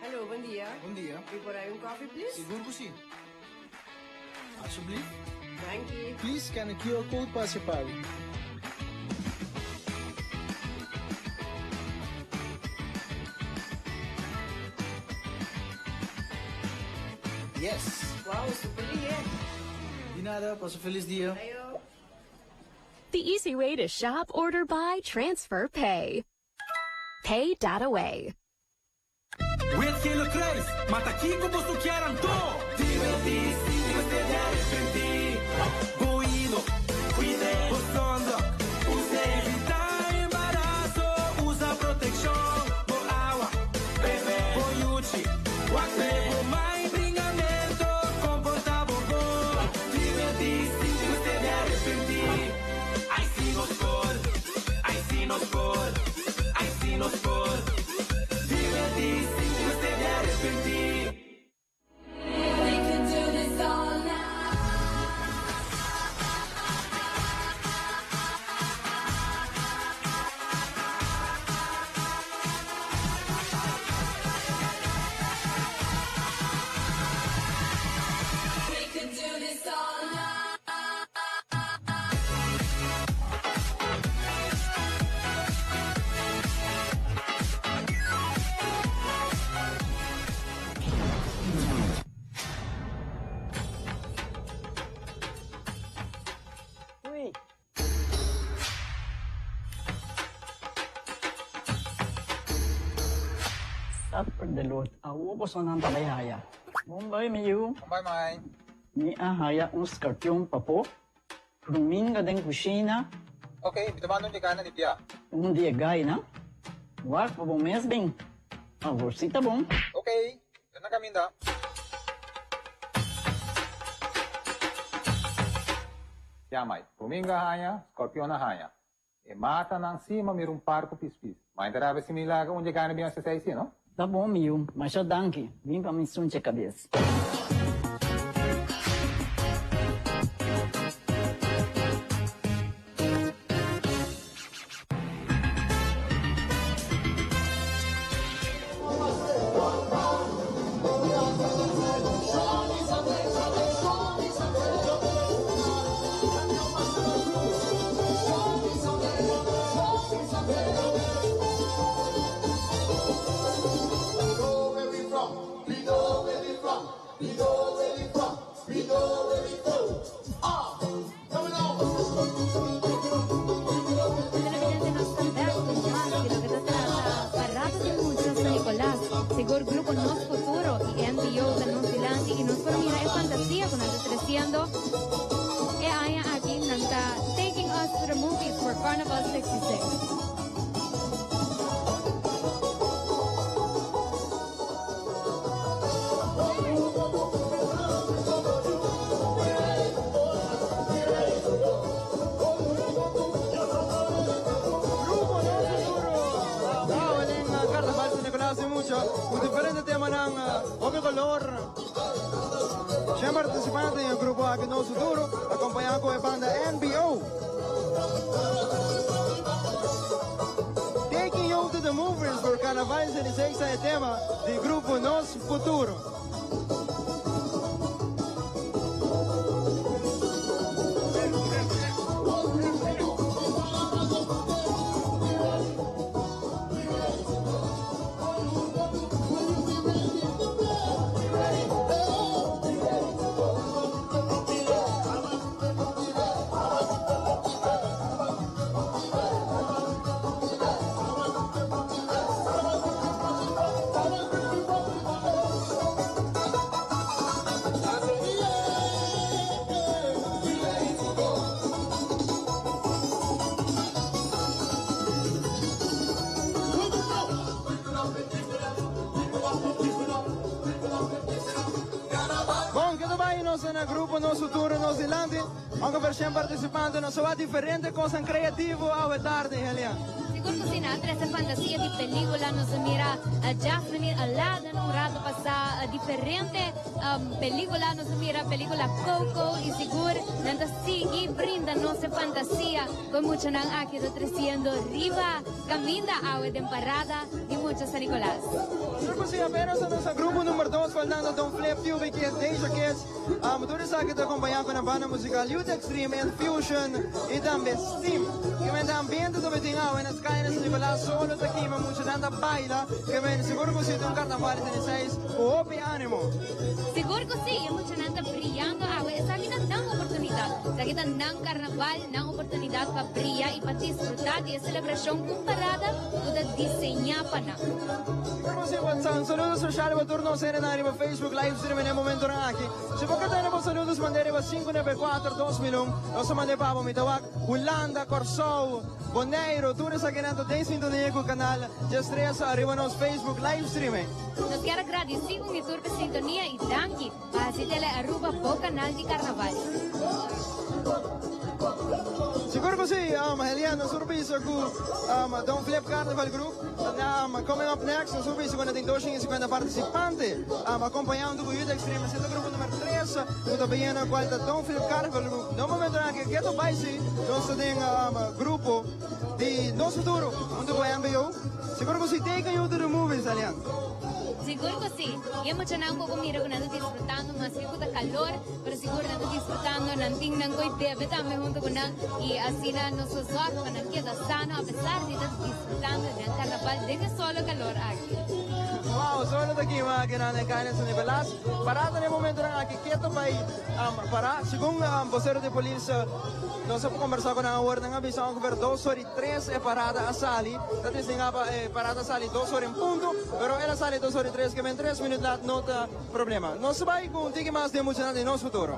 O: Hello, bon dia.
S: Bon dia.
O: Mi por haya un coffee, please?
S: Sigur cu si. Alsjeblieft.
O: Danki.
S: Please scan e QR code pa haci pago. Yes!
O: Wow, super lihe.
S: Di nada, pasa feliz dia.
O: Ayo.
D: The easy way to shop, order, buy, transfer, pay. Pay dot away.
T: Wit Gele Kruis, ma ta kico boso kier anto? Diverti sin mester di arepenti. Bo oido, cuide, bo sunblock, use. Evita embaraso, usa proteccion. Bo awa, bebe, bo yuchi, wak be. Bo mai bringamento, comporta bo bon. Diverti sin mester di arepenti. Ai si nos por, ai si nos por, ai si nos por. Diverti sin mester di arepenti.
H: Gat verdeloot. Awo boso nan ta bay haya. Bon bay, mi yu.
G: Bon bay, mai.
H: Mi a haya un scorpion papo. Ruminga den cushina.
G: Ok, mi ta manda un di gana di bia.
H: Un di e gainan. Wak pa bo mes bin. Awor si ta bon.
G: Ok, ta na caminda. Ya, mai. Ruminga a haña, scorpion a haña. E matanan si ma mira un par cu pispis. Mai ta rabia si mi laga un dje gana bin haci esey si, no?
H: Ta bon mi yu, masha danki. Bin pa mi sunche cabes.
C: Televidente nos ta bek cu mas di loke ta trata Parada di Mucha San Nicolas. Sigur Grupo Nos Futuro y NBO ta nos dilanti y nos por mira e fantasia cu nan ta treciendo e aña aki. Nan ta Taking Us to the Movies for Carnival 66.
B: Grupo Nos Futuro Awe den Carnaval San Nicolas di mucha cu diferente temanan hopi color. Shen participante den e grupo aki Nos Futuro acompaña cu e banda NBO. Taking you to the movies for Carnaval 66 ta e tema di Grupo Nos Futuro. Bon, ke ta bai nos na grupo Nos Futuro Nos Dilanti? Aunke versión participante nos a diferente cosnan creativo awe tarde, Helian.
C: Sigur cu si, nan trece fantasia di pelicula, nos a mira Jasmine y Aladdin un rato pasa, diferente pelicula, nos a mira pelicula Coco y sigur nan ta sigui brinda nos e fantasia cu e muchanan aki ta treciendo riba caminda awe den parada di mucha San Nicolas.
B: Sigur cu si, apenas ta nos grupo number dos faltando Don Flip, QB Kids, Deja Kids. Tur esaki ta acompaña cu na banda musical Youth Extreme and Fusion y tambe Steam. Ke men ta ambiente ta tin awe na Sky na San Nicolas solo ta kima muchanan ta baila ke men sigur cu si ta un carnaval di 36 cu hopi animo.
C: Sigur cu si, e muchanan ta briyando awe. Esaki ta nan oportunidad. Esaki ta nan carnaval, nan oportunidad pa briya y pa disfruta di e celebracion cu un parada cu ta diseña pa nan.
B: Un saludo special pa tur nos hendenan riba Facebook live stream na e momentonan aki. Si bo ke tene bo saludos manda riba 594 2001. Nos ta manda pa bo. Mi ta wak Hulanda, Kòrsou, Boneiru, tur esakinan ta den sintonia ku kanal Djestresa ariba nos Facebook live streaming.
C: Nos kier a gradisí un i tur pa e sintonia i danki pa hasi Tele Aruba bo kanal di karnaval.
B: Sigur ku si, Helian, nos por bisa ku Don Flip Carnival Group ta coming up next. Nos por bisa ku na tin 250 participante acompañando ku Youth Extreme. Esei ta grupo numero 3 ku ta bini kual ta Don Flip Carnival Group. Na un momentonan aki keto bai si nos ta den grupo di Nos Futuro hunto ku MBO. Sigur ku si, taking you to the movies, Helian.
C: Sigur ku si. I e muchanan ku bo mira ku nan ta disfrutando maske ku ta kalor. Pero sigur nan ta disfrutando, nan tin nan koe bebe tambe hunto cu nan y asina nos lo zorg pa nan keda sano apesar di ta disfrutando den carnaval den e solo calor aki.
B: Wow! Wow, solo ta kima aki na Kaya San Nicolas. Parada na e momentonan aki keto bai para. Segun vocero di polis nos a conversa cu nan awor, nan a bisa ongeveer dos ora y tres e parada a sali. Ta diseña pa e parada sali dos ora en punto, pero el a sali dos ora y tres, ke men tres minuut laat no ta problema. Nos ta bai cu un tiki mas di e muchanan di nos futuro.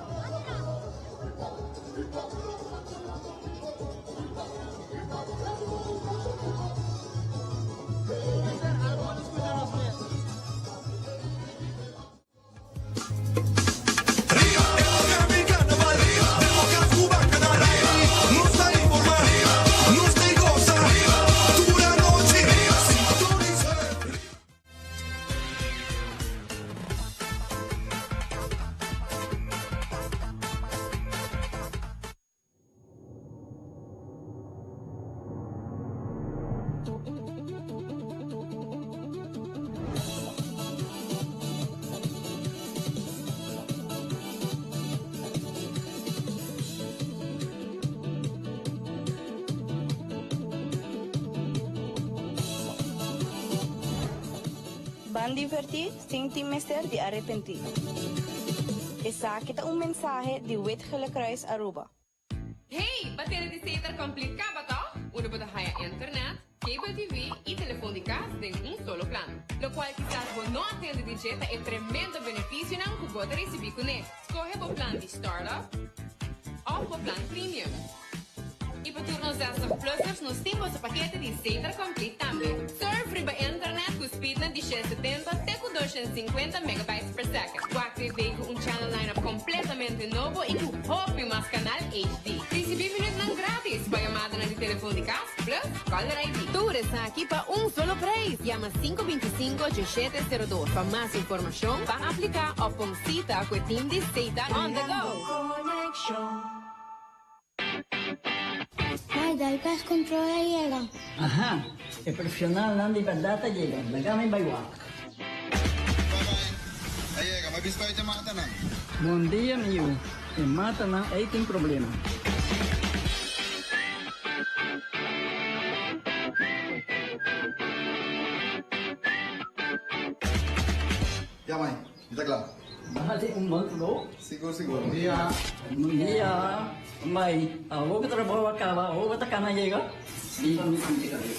F: Ban divertí sin tin mester di arepentí. Esaki ta un mensahe di Wit Gele Kruis Aruba.
P: Hey, ba tene di Setar Complete caba toch? Unda bo ta haya internet, cable TV y telefon di cas den un solo plan. Locual kisas bo no a tende di dje ta e tremendo beneficionan cu bo ta ricibi cune. Scoge bo plan di Startup of bo plan Premium. Y pa tur nos 60 plussers nos tin boso pakete di Setar Complete tambe. Surf riba internet cu speednan di 170 te cu 250 megabytes per second. Wak TV cu un channel lineup completamente nobo y cu hopi mas canal HD. Ricibi minuutnan gratis pa yamadanan di telefon di cas plus caller ID. Tur esaki pa un solo prijs. Yama 525 8702 pa mas informacion, pa aplica of pon cita cu e team di Setar On The Go.
L: Mai, dal pest control a yega.
H: Aha, e profesionalnan di berdad a yega, laga mi bai wak.
Q: A yega, mi bisa e matanan.
H: Bon dia mi yu, e matanan ei tin problema.
Q: Ya mai, mi ta kla.
H: Bo hasi un bon trabou?
Q: Sigur, sigur. Bon dia.
H: Bon dia. Mai, awor ku trabou a kaba, awor bo ta kana yega? Si, mi sinti kabes.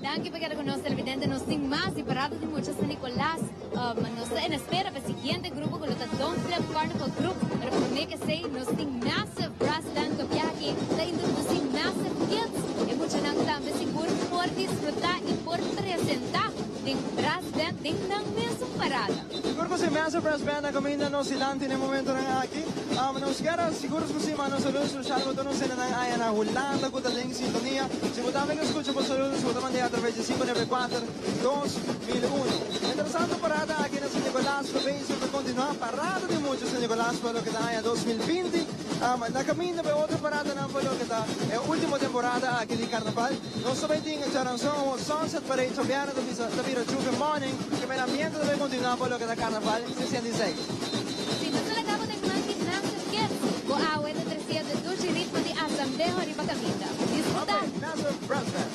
C: Danki pa keda ku nos televidente. Nos tin mas di Parada di Mucha San Nicolas. Um, nos ta en espera pa e siguiente grupo ku lo ta Don't Flip Carnival Group. Pero promé ke esei nos tin Massive Brass Band ku a biaha aki ta introdusí Massive Kids. E muchanan tambe sigur por disfrutá i por presentá den brass band den nan mesun parada.
B: Sigur ku si Massive Brass Band a kaminda nos dilanti den momentonan aki. Nos kier a sigur ku si manda un saludo spesial pa tur nos hendenan aya na Hulanda ku ta den sintonia. Si bo tambe ke skucha bo saludo bo ta mand'é atraves di sinku nuebe kuater, 2001. Mientrastanto parada aki na San Nicolas lo bezig ta kontinuá parada di mucha San Nicolas pa loke ta aña 2020. Na kaminda pa e otro paradanan pa loke ta e ultimo temporada aki di Karnaval. Nos ta bay tin e charanzon awor Sunset Parade djabièrnè ta bisa ta bira Juve Morning ke men ambiente ta bay kontinuá pa loke ta Karnaval 66.
C: Si no ta laga bo den man di Massive Kids, bo awe ta tresiendo e dushi ritmo di asambeho riba kaminda. Disfrutá!
B: Massive Brass Band.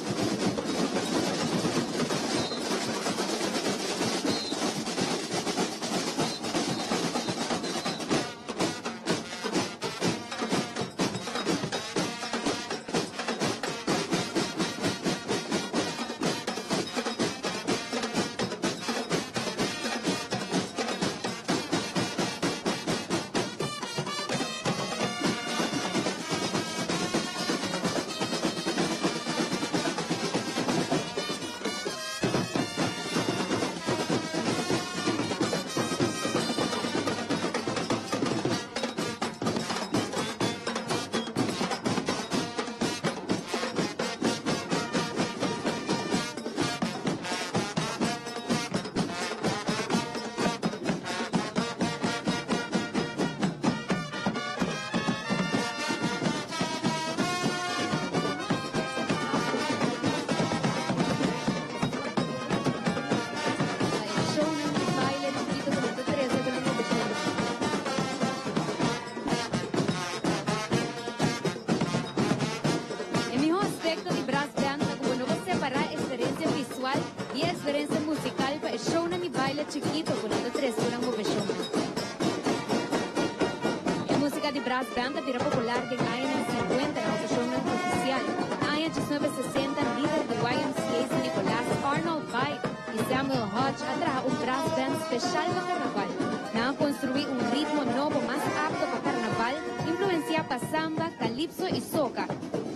C: sugerencia musical pa e shownan di baile chikito cu nan ta trece cu nan moveshonnan. E musica di brass band a bira popular den añanan 50 na ocasionnan oficial. Na aña 1960 lider di YMCA San Nicolas, Arnold Bite y Samuel Hodge a traha un brass band special pa carnaval. Nan a construi un ritmo nobo mas apto pa carnaval, influencia pa samba, calypso y soca.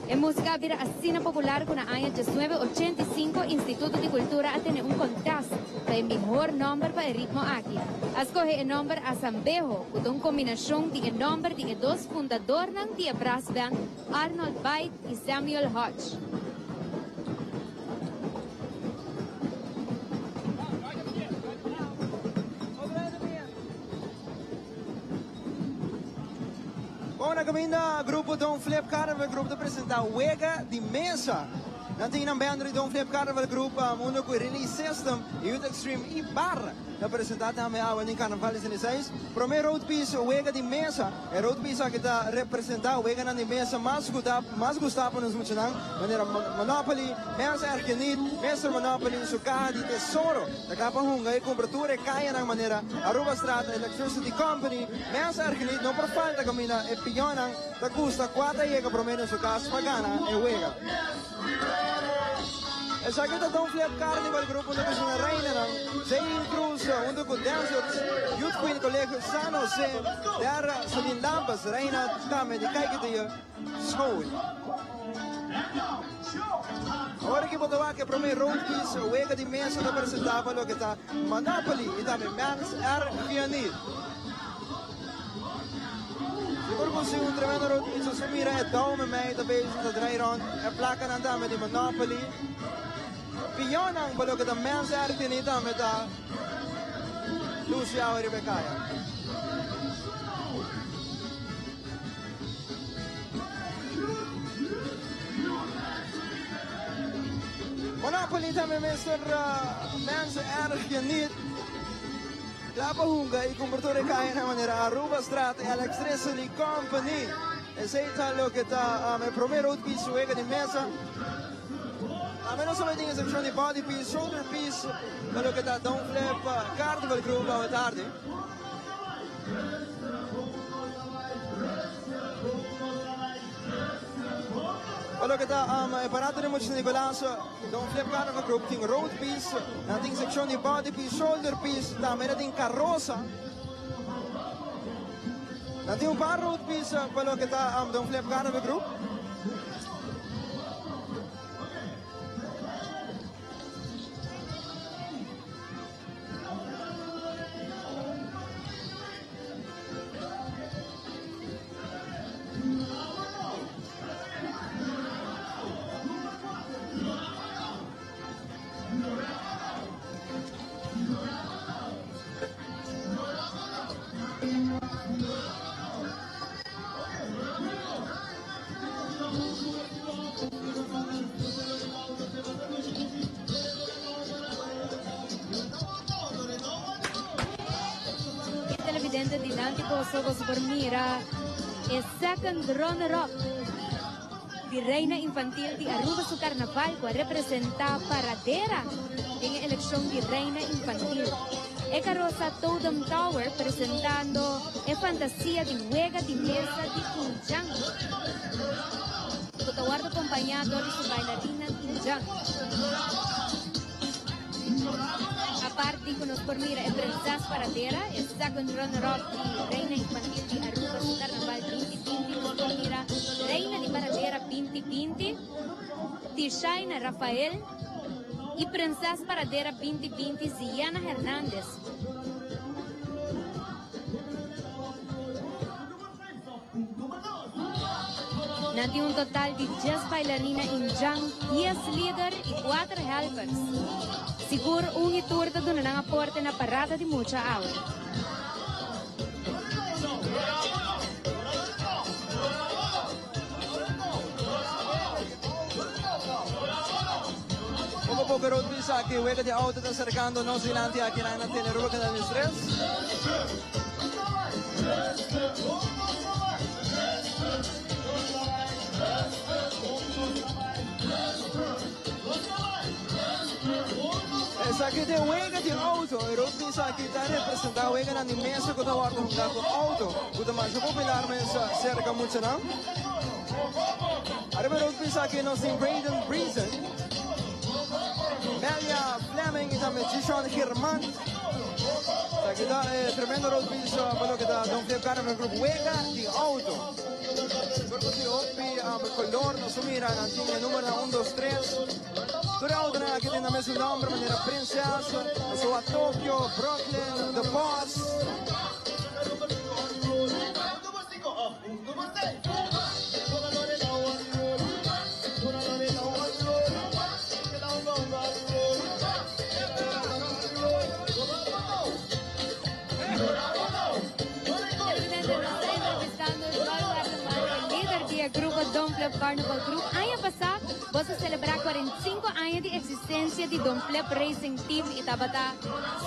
C: E músika a bira asina popular ku na aña 1985 Instituto di Kultura a tene un kontest pa e mihor nòmber pa e ritmo aki. A skohe e nòmber Asambeho, ku ta un kombinashon di e nòmber di e dos fundadornan di e brassband Arnold Bite i Samuel Hodge.
B: Bon, na caminda grupo Don Flip Carnival Group ta presenta Wega di Mesa. Nan tin nan band di Don Flip Carnival Group, unda cu Release System, Youth Extreme y Bar ta presenta tambe awe den Carnaval di 66. Prome road piece Wega di Mesa. E road piece aki ta representa weganan di mesa mas gusta, mas gusta pa nos muchanan, manera Monopoly, Mens Ergeniet, Mister Monopoly, su caha di tesoro. Ta kla pa hunga y cumpra tur e cayanan manera Arubastraat, Electricity Company. Mens ergeniet no por falta caminda e pionnan ta gusta cua ta yega prome den su cas pa gana e wega. Esaki ta Don Flip Carnival Group hunto cu su reinanan Zayn Cruz hunto cu Dancers Youth Queen Colegio San Jose Dara Celine Lambers reina tambe di Caiquetio School. Ora ki bo ta wak e prome road piece wega di mesa ta presenta pa loke ta Monopoly y tambe Mans R. Vianney. Si por consigue un tremendo road piece su mira e touw me mei ta bezig ta draai rond e placanan tambe di Monopoly. Pionnan pa loke ta Mans R. Vianney tambe ta luci awe riba e caya. Monopoly tambe mester mens erg geniet. Kla pa hunga y cumpra tur e cayanan manera Aruba Straat, Electricity Company. Esey ta loke ta e prome road piece wega di mesa. Tambe nos a tin e seccion di body piece, shoulder piece pa loke ta Don Flip Carnival Group awe tardi. Pa loke ta e parada di Mucha San Nicolas, Don Flip Carnival Group tin road piece, nan tin seccion di body piece, shoulder piece, tambe nan tin carroza. Nan tin un par road piece pa loke ta Don Flip Carnival Group.
C: E televidente dilanti boso, boso por mira e second runner-up di Reina Infantil di Aruba su Carnaval cu a representa Paradera den e eleccion di Reina Infantil. E carosa Totem Tower presentando e fantasia di wega di mesa di Injan cu ta wordo acompaña door di su bailarinnan Injan. Aparte cu nos por mira e Prinses Paradera, e second runner-up di Reina Infantil di Aruba su Carnaval 2020, nos por mira Reina di Paradera 2020, Tishaina Rafael y Prinses Paradera 2020, Ziana Hernandez. Nan tin un total di 10 bailarina indjan, 10 lider y 4 helpers. Sigur un y tur ta duna nan aporte na parada di mucha awe.
B: Poco poco road bisa aki wega di auto ta acercando nos dilanti aki na Telearuba Canal 3. Esaki ta e wega di auto. E road piece aki ta representa weganan di mesa cu ta wordo hunga cu auto, cu ta masha popular mes cerca muchanan. Ariba e road piece aki nos tin Brayden Breezen, Melia Fleming y tambe Gishon German. Esaki ta e tremendo road piece pa loke ta Don Flip Carnival Group wega di auto. Tur cu tin hopi color nos a mira nan tin e numernan un, dos, tres. Tur e autonan aki tin nan mesun nomber manera Princess, Osoa Tokyo, Brooklyn, The Boss.
C: Televidente, nos ta entrevistando Joy Werleman, e lider di e grupo Don Flip Carnival Group. Aña pasá bos a selebrá 45 aña di eksistensia di Don Flip Racing Team i tabata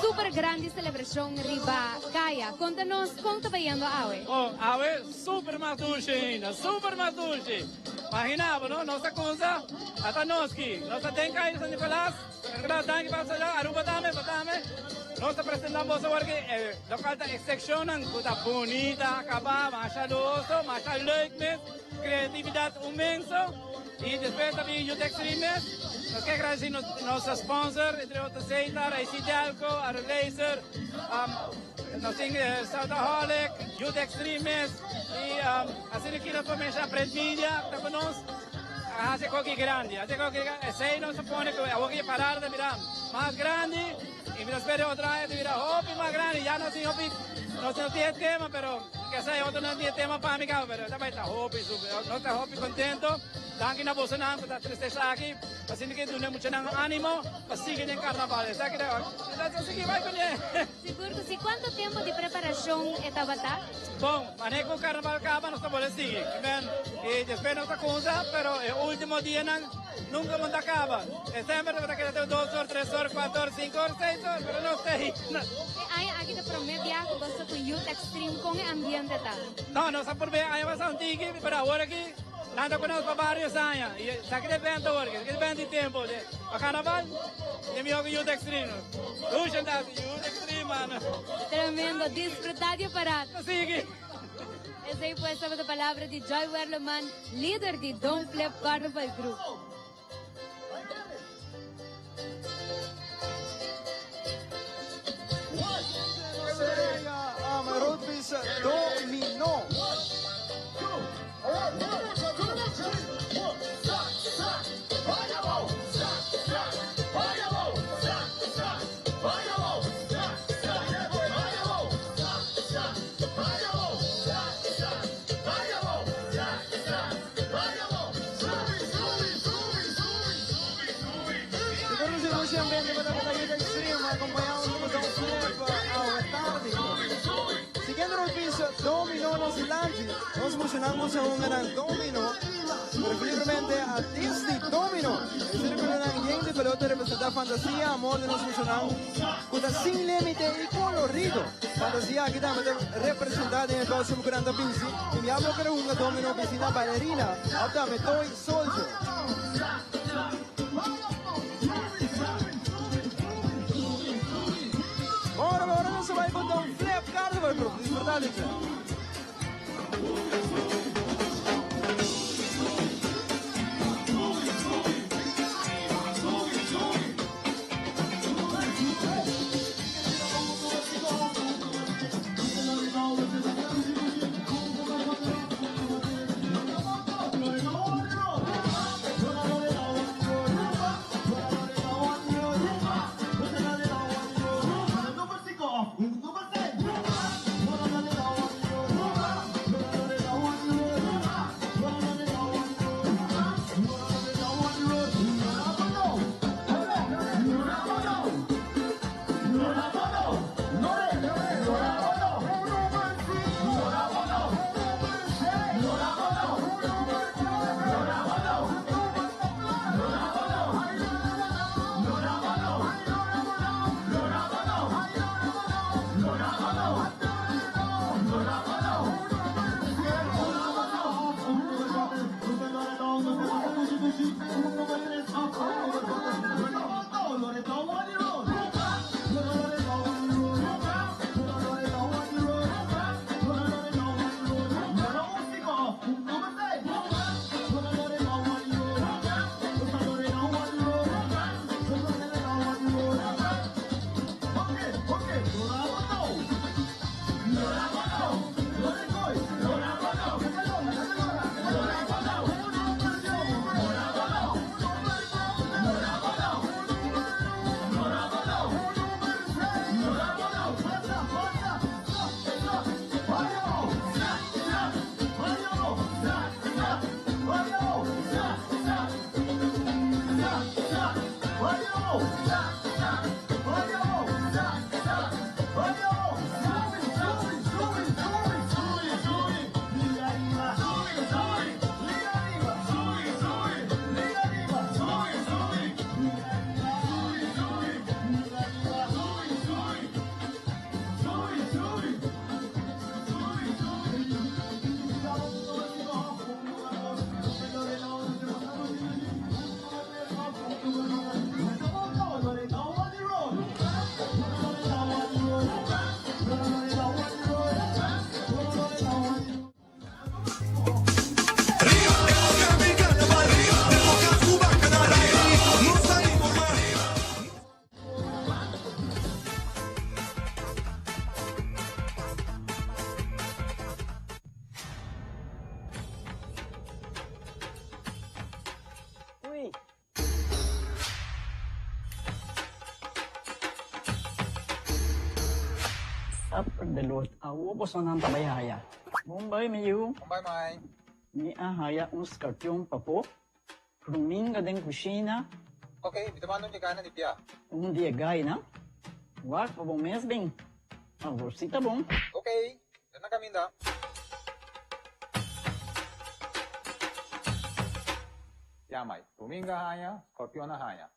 C: super grandi selebrashon riba kaya. Konta nos kon ta bayendo awe.
U: Oh, awe super mas dushi ainda, super mas dushi. Imagina bo, no? Nos ta kunsa ata nos ki. Nos ta den kaya di San Nicolas. Nicolas, danki pa sa Aruba tambe, pa tambe. Nos ta presenta boso awor ki e local ta e seccionnan cu ta bunita, acaba, masha luhoso, masha leuk mes, creatividad inmenso. Y despues ta bin Youth Extreme mes. Nos ke agradeci nos, nos sponsor, entre otro Zeta, IC Delco, Aru Laser, nos tin Southaholic, Youth Extreme mes. Y asina ki nos por menciona Print Media ta cu nos. A haci koki grandi, haci koki grandi. Esey nos a pone cu awor ki e parada ta bira mas grandi y mi ta spera otro aña ta bira hopi mas grandi. Ya nos tin hopi, nos no tin e tema pero kesa e otro no tin e tema pa mi caba pero ta bay ta hopi super. Nos ta hopi contento. Danki na bosonan cu ta trece esaki pa asina ki duna muchanan animo pa sigui den carnaval. Esaki ta, ta sigui bay cune.
C: Sigur cu si. Cuanto tempo di preparacion e tabata?
U: Bon, mane cu carnaval caba nos ta bolbe sigui. Men, y despues nos ta cunsa, pero e ultimo dianan nunca bo ta caba. E semper bo ta keda te dos or, tres or, cuatro or, cinco or, seis or, pero nos ta ahí.
C: E aña aki ta prome biaha cu bo sta cu Youth Extreme, con e ambiente ta?
U: No, nos a purbe aña pasa un tiki, pero awor aki nan ta cu nos pa varios aña. Y esaki ta evento awor, esaki ta evento di tempo. Pa carnaval, e miho cu Youth Extreme. Lucian ta haci Youth Extreme, mano.
C: Tremendo, disfruta di e parada.
U: Sigui.
C: Esey pues tabata palabra di Joy Werleman, lider di Don Flip Carnival Group.
B: Roadbis Domino. Siguiendo nos piso, Domino nos dilanti. Nos emocionamos a un gran Domino, preferiblemente a Disney Domino. E circulonan yen di pelota representa fantasia, amor di nos muchanan cu ta sin limite y colorido. Fantasia aki tambe ta representa den e costume cu nan ta bisti. Y mi abo kere hunga Domino bisti na ballerina of tambe toy soldier. Ora, ora nos a bay cu Don Flip Carnival Group. Disfruta di dje.
H: Uy. Supper de lot. Awo boso nan ta bay haya. Bon bay mi yu.
G: Bon bay mai.
H: Mi a haya un skarpion papo. Ruminga den kushina.
G: Ok, mi ta manda un yegana di bia.
H: Un di e gainan. Wak pa bo mes bin. Awor si ta bon.
G: Ok, ta na kaminda. Ya mai, ruminga a haña, skorpion a haña.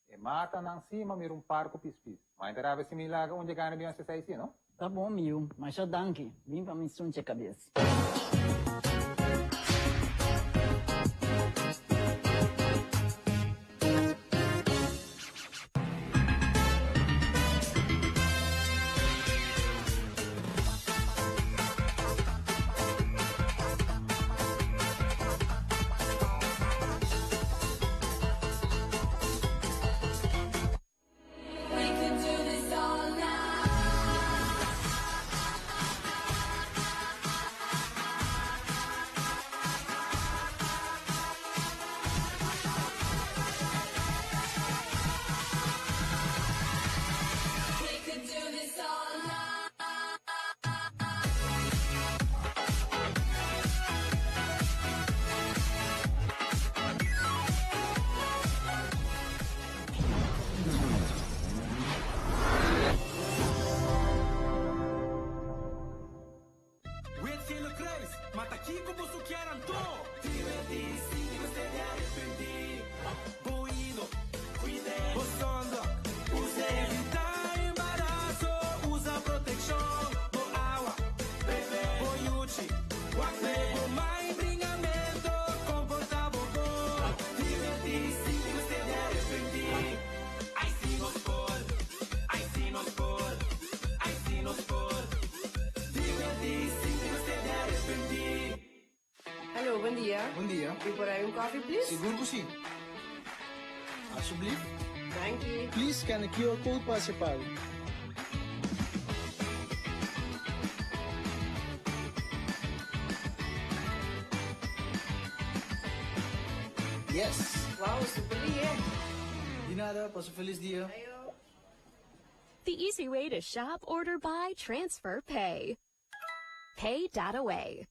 G: E matanan si ma mira un par ku pispis. Mai ta rabia si mi laga un yegana di onse seis si, no?
H: Ta bon mi yu, masha danki. Bin pa mi sunche kabes.
T: Wit Gele Kruis, ma ta kiko boso kier anto? Divertí sin di mester di arepentí. Bo oído, cuid'é. Bo sunblock, us'é. Evitá embaraso, usa proteccion. Bo awa, bebe. Bo yuchi, wak p'é. Bo mai bringamento, comportá bo bon. Divertí sin di mester di arepentí. Ai si nos por, ai si nos por, ai si nos por. Divertí sin tin mester di arepentí.
O: Hallo, bon dia.
S: Bon dia.
O: Mi por hay un coffee, please?
S: Sigur cu si. Alsjeblieft.
O: Danki.
S: Please scan e QR code pa haci pago. Yes!
O: Wow, super lihe.
S: Di nada, pasa feliz dia.
O: Ayo.
D: The easy way to shop, order, buy, transfer, pay. Pay.away.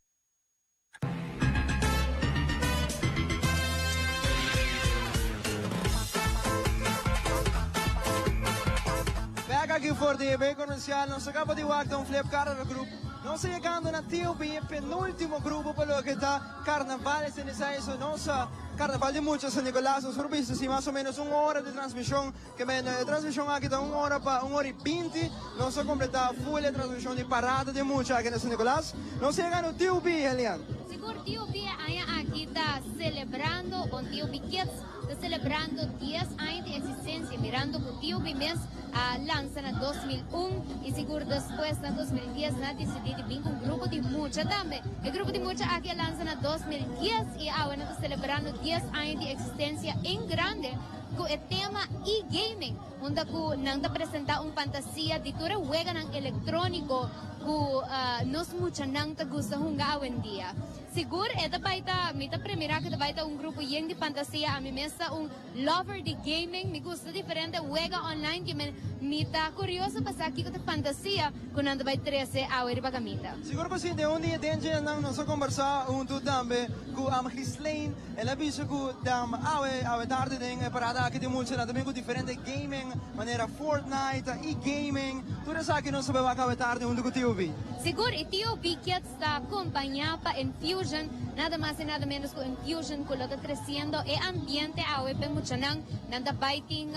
B: Bek aki for di e bay comercial, nos a caba di wak ta un flip card group. Nos a yegando na TOB, e penultimo grupo pa loke ta Carnaval Senisaeso. Nos a Carnaval di Mucha San Nicolas. Nos por bisa si mas o menos un ora di transmision. Ke men e transmision aki ta un ora pa un ora i binti. Nos a completa full e transmision di Parada di Mucha aki na San Nicolas. Nos a yega no TOB, Helian.
C: Sigur TOB e aña aki ta celebrando, bon TOB Kids ta celebrando dies aña di existencia mirando cu TOB mes a lansa na 2001 y sigur despues na 2010 nan a dicidi di bin cu un grupo di mucha tambe. E grupo di mucha aki a lansa na 2010 y awe nan ta celebrando dies aña di existencia en grande cu e tema e-gaming unda cu nan ta presenta un fantasia di tur e weganan electronico cu nos muchanan ta gusta hunga awendia. Sigur e ta bai ta, mi ta premira ku ta bai ta un grupo yen di fantasia. Ami mes ta un lover di gaming, mi gusta diferente wega online ki men mi ta kurioso pa sa kiko ta fantasia ku nan ta bai trese awe riba kaminda.
B: Sigur ku si, den un di e denjenan nos a kombersá huntu tambe ku Ghislaine. El a bisa ku awe awe tardi den e parada aki tin muchanan ta bin ku diferente gaming manera Fortnite i gaming. Tur esaki nos ta bai wak awe tardi huntu ku TOB.
C: Sigur, i TOB Kids ta kompañá pa Enfusion, nada mas i nada ménos ku Enfusion ku lo ta tresiendo e ambiente awe p'e muchanan. Nan ta bai tin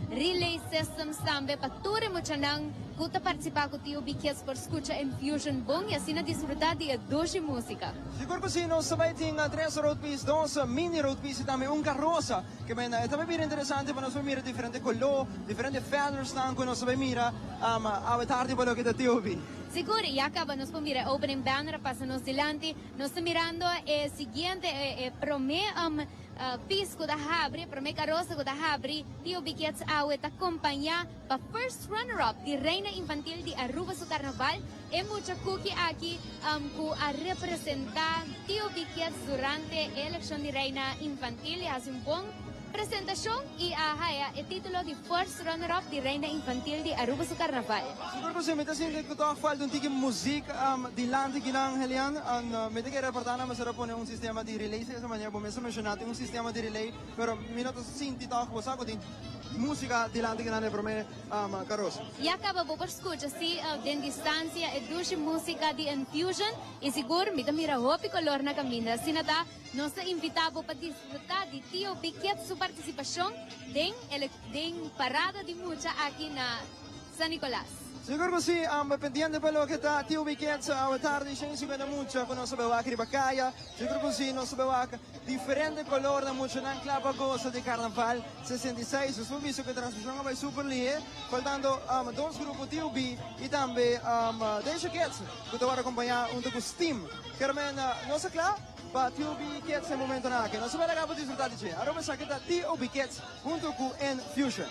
C: relay systems tambe pa tur e muchanan ku ta partisipá ku TOB Kids por skucha Enfusion bon i asina disfrutá di e dushi músika.
B: Sigur ku si, nos ta bai tin tres roadpiece, dos mini roadpiece i tambe un karosa. Ke men e ta bai bira interesante pa nos por mira diferente koló, diferente feathersnan ku nos ta bai mira awe tardi pa loke ta TOB.
C: Sigur, ya caba nos por mira e opening banner a pasa nos dilanti. Nos ta mirando e siguiente, e prome pis cu ta habri, e prome carosa cu ta habri. Tio Bikiets awe ta compaña pa first runner up di Reina Infantil di Aruba su carnaval. E mucha cookie aki cu a representa Tio Bikiets durante e eleccion di Reina Infantil y a haci un bon presentacion y a haya e titulo di first runner up di Reina Infantil di Aruba su carnaval.
B: Sigur cu si, mi ta sinti cu toch falta un tiki muziek dilanti kinan, Helian. Mi ta kere reporta nan mester a pone un sistema di relay, si esa manera bo mes a menciona tin un sistema di relay, pero mi no ta sinti toch bo sa cu tin musica dilanti kinan den prome carosa.
C: Ya caba bo por scucha si den distancia e dushi musica di Enfusion y sigur mi ta mira hopi color na caminda. Asina ta. Nos ta invitá bo pa disfrutá di Tio Bikiet su partisipashon den den parada di mucha aki na San Nicolas.
B: Sigur ku si, amba pendiente pa loke ta Tio Bikiet su awe tardi shen sinkuenta mucha ku nos ta bai wak riba kaya. Sigur ku si, nos ta bai wak diferente kolor na muchanan kla pa gosa di Karnaval 66. Nos por bisa ku e transmishon a bai super lihé, faltando dos grupo Tio B i tambe Deisha Kids ku ta wòrdu akompañá huntu ku Steam. Kermen, nos ta kla? Pa TOB Kids e momentonan aki. Nos ta bai laga bo disfruta di dje. Aruba esaki ta TOB Kids hunto cu Enfusion.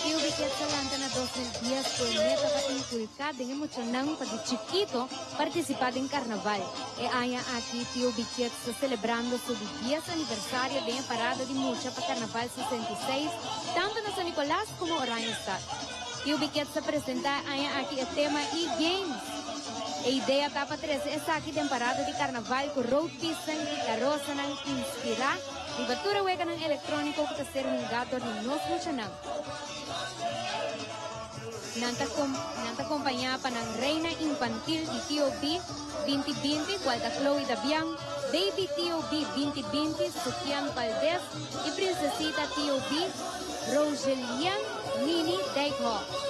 C: Q Kids a lanta na 2010 ku e meta pa inkulká den e muchanan pa di chikito partisipá den karnaval. E aña aki TOB Kids ta selebrando su di dies aniversario den e parada di mucha pa Karnaval 66 tantu na San Nicolas komo Oranjestad. TOB Kids ta presentá e aña aki e tema E-Games. E idea ta pa trese esaki den parada di karnaval ku roadpisten i karosanan inspirá riba tur e weganan elektróniko ku ta ser hungá dor di nos muchanan. Nan ta nan ta kompañá pa nan reina infantil di TOB 2020 kual ta Chloe Dabian, Baby TOB 2020 Sukian Valdez i Prinsesita TOB Rogelien Nini Dijkhoff.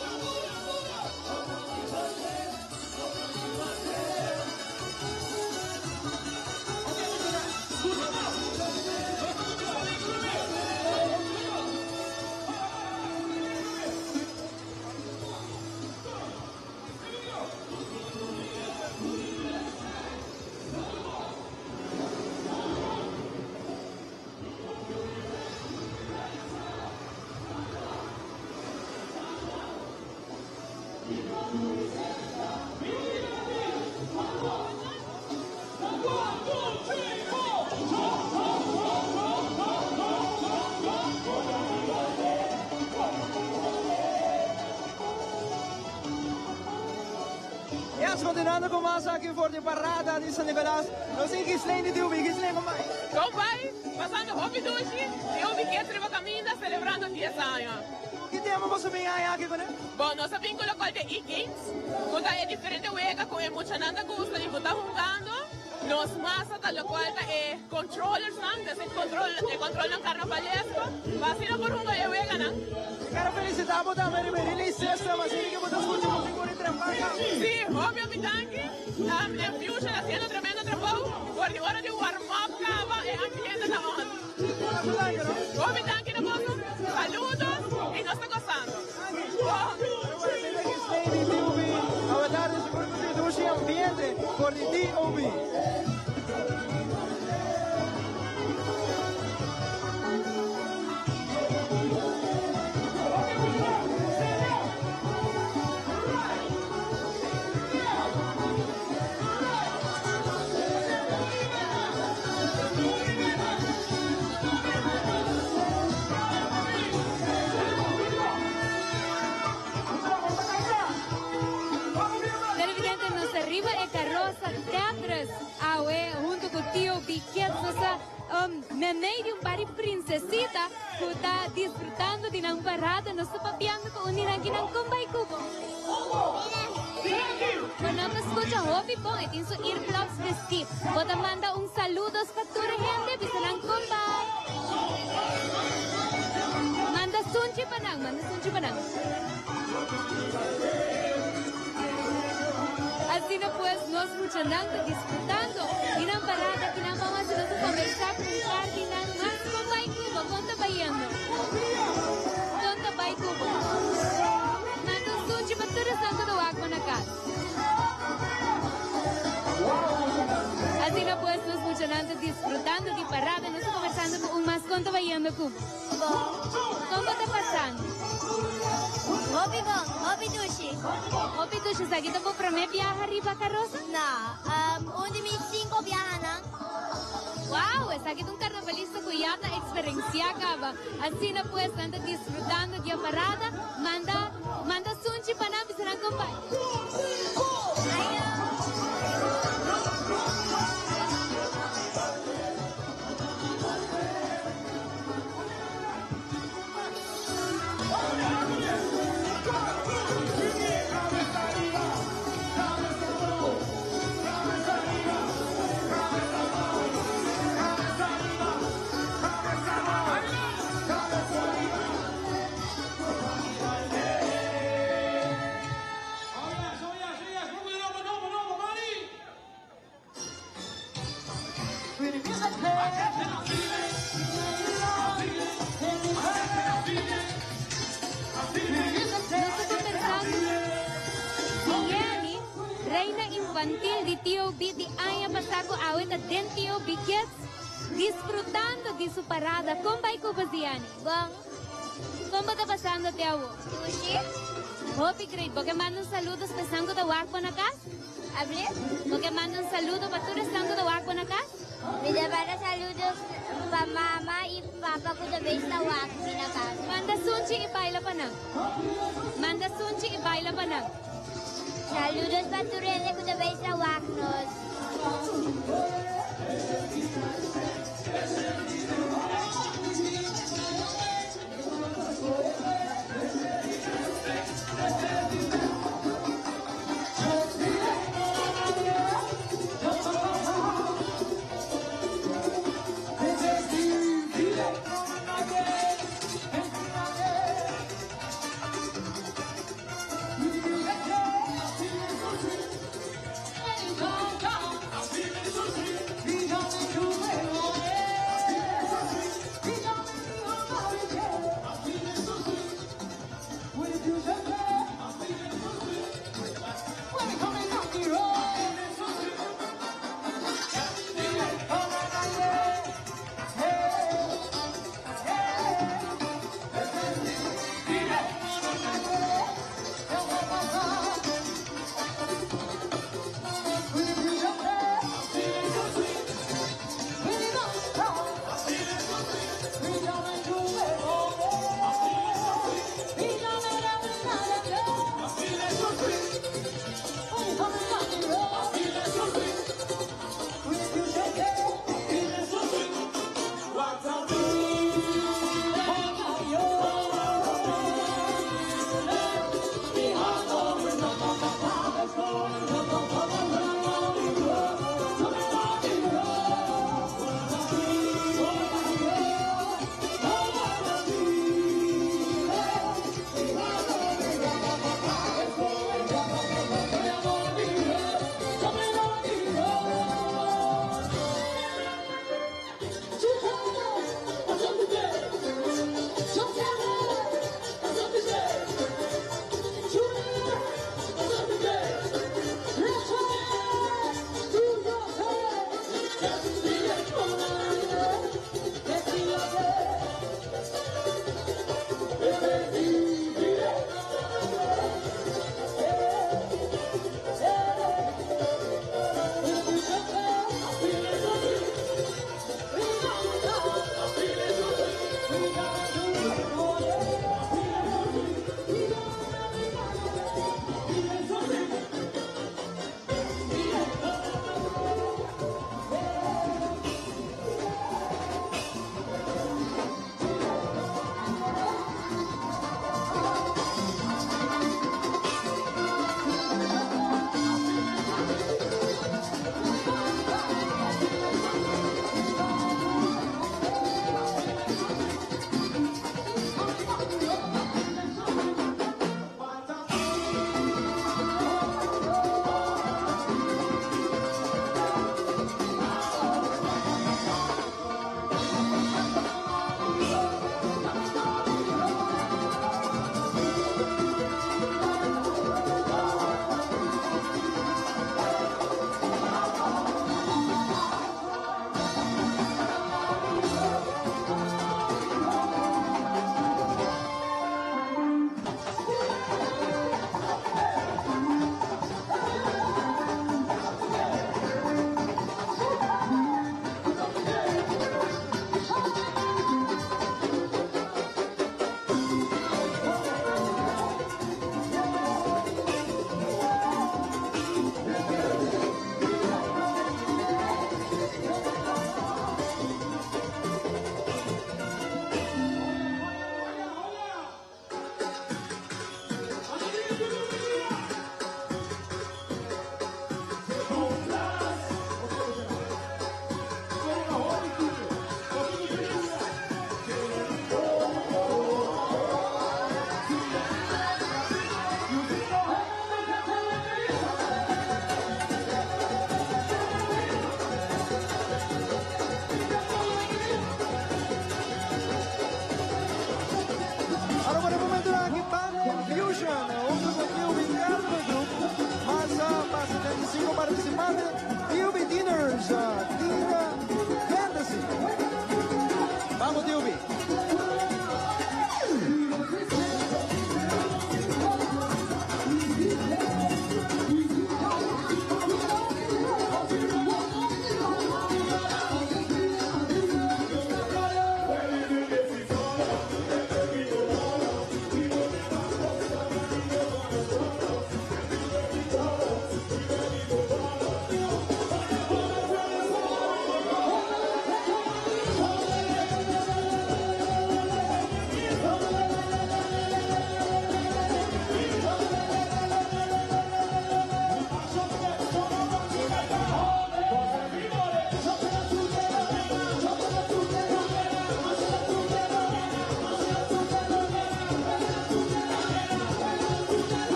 B: Yes, continuando cu mas aki for di parada di San Nicolas. Nos tin Ghislaine di Dubi. Ghislaine, con bai?
P: Con bai? Pasando hopi dushi y hopi kies riba caminda celebrando 10 aña.
B: Ki tema boso bin haña aki cu ne?
P: Bon, nos a bin cu locual de e-games, cu ta e diferente wega cu e muchanan ta gusta y cu ta hungando.
A: Nos masa ta locual ta e controllersnan, dus e control, e controlnan carnavalesco, pa asina por hunga e weganan.
B: Mi kere felicita bo tambe riba e relay system, asina ke bo ta scucha bo tin por di trempa caba.
A: Si, hopi hopi danki. Enfusion haciendo tremendo trabou, for di ora di warm up caba e ambiente ta on. Hopi danki na boso, saludos y nos ta gozando.
C: Televidente nos ta riba e karosa Tetris awe hunto ku Tio Biket nos ta memei di un par di prinsesita ku ta disfrutando di nan parada. Nos ta papiando ku un di nan kinan kon bai ku bo? Bo no ta skucha hopi bon e tin su earplugs vestí. Bo ta manda un saludos pa tur hende bisa nan kon bai. Manda sunchi pa nan, manda sunchi pa nan. Asina pues nos muchanan ta disfrutando di nan parada ki nan ban hasi nos a combersa cu un par di nan mas. Con bai cu bo? Con ta bayendo? Con ta bai cu bo? Manda un sunchi pa tur esnan cu ta wak bo na cas. Asina pues nos muchanan ta disfrutando di parada. Nos ta conversando cu un mas. Con ta bayendo cu bo?
L: Bon.
C: Con bo ta pasando?
L: Hopi bon, hopi dushi.
C: Hopi dushi. Esaki ta bo prome biaha riba carosa?
L: No, un di mi cinco biahanan.
C: Wow, esaki ta un carnavalista cu ya ta experencia caba. Asina pues nan ta disfrutando di e parada. Manda, manda sunchi pa nan bisa nan con bai. Nos ta conversando cu Jenny, reina infantil di TOB di aña pasa cu awe ta den TOB Kids disfrutando di su parada. Con bay cu bo, Zianny?
L: Bon.
C: Con bo ta pasando te awo?
L: Dushi.
C: Hopi great. Bo ke manda un saludo special cu ta wak bo na cas?
L: Abri.
C: Bo ke manda un saludo pa tur esnan ku ta wak bo na kas?
L: Mi ta manda saludos pa mama i papa ku ta bes ta wak mi na kas.
C: Manda sunchi i baila pa nan. Manda sunchi i baila pa nan.
L: Saludos pa tur hende ku ta bes ta wak nos.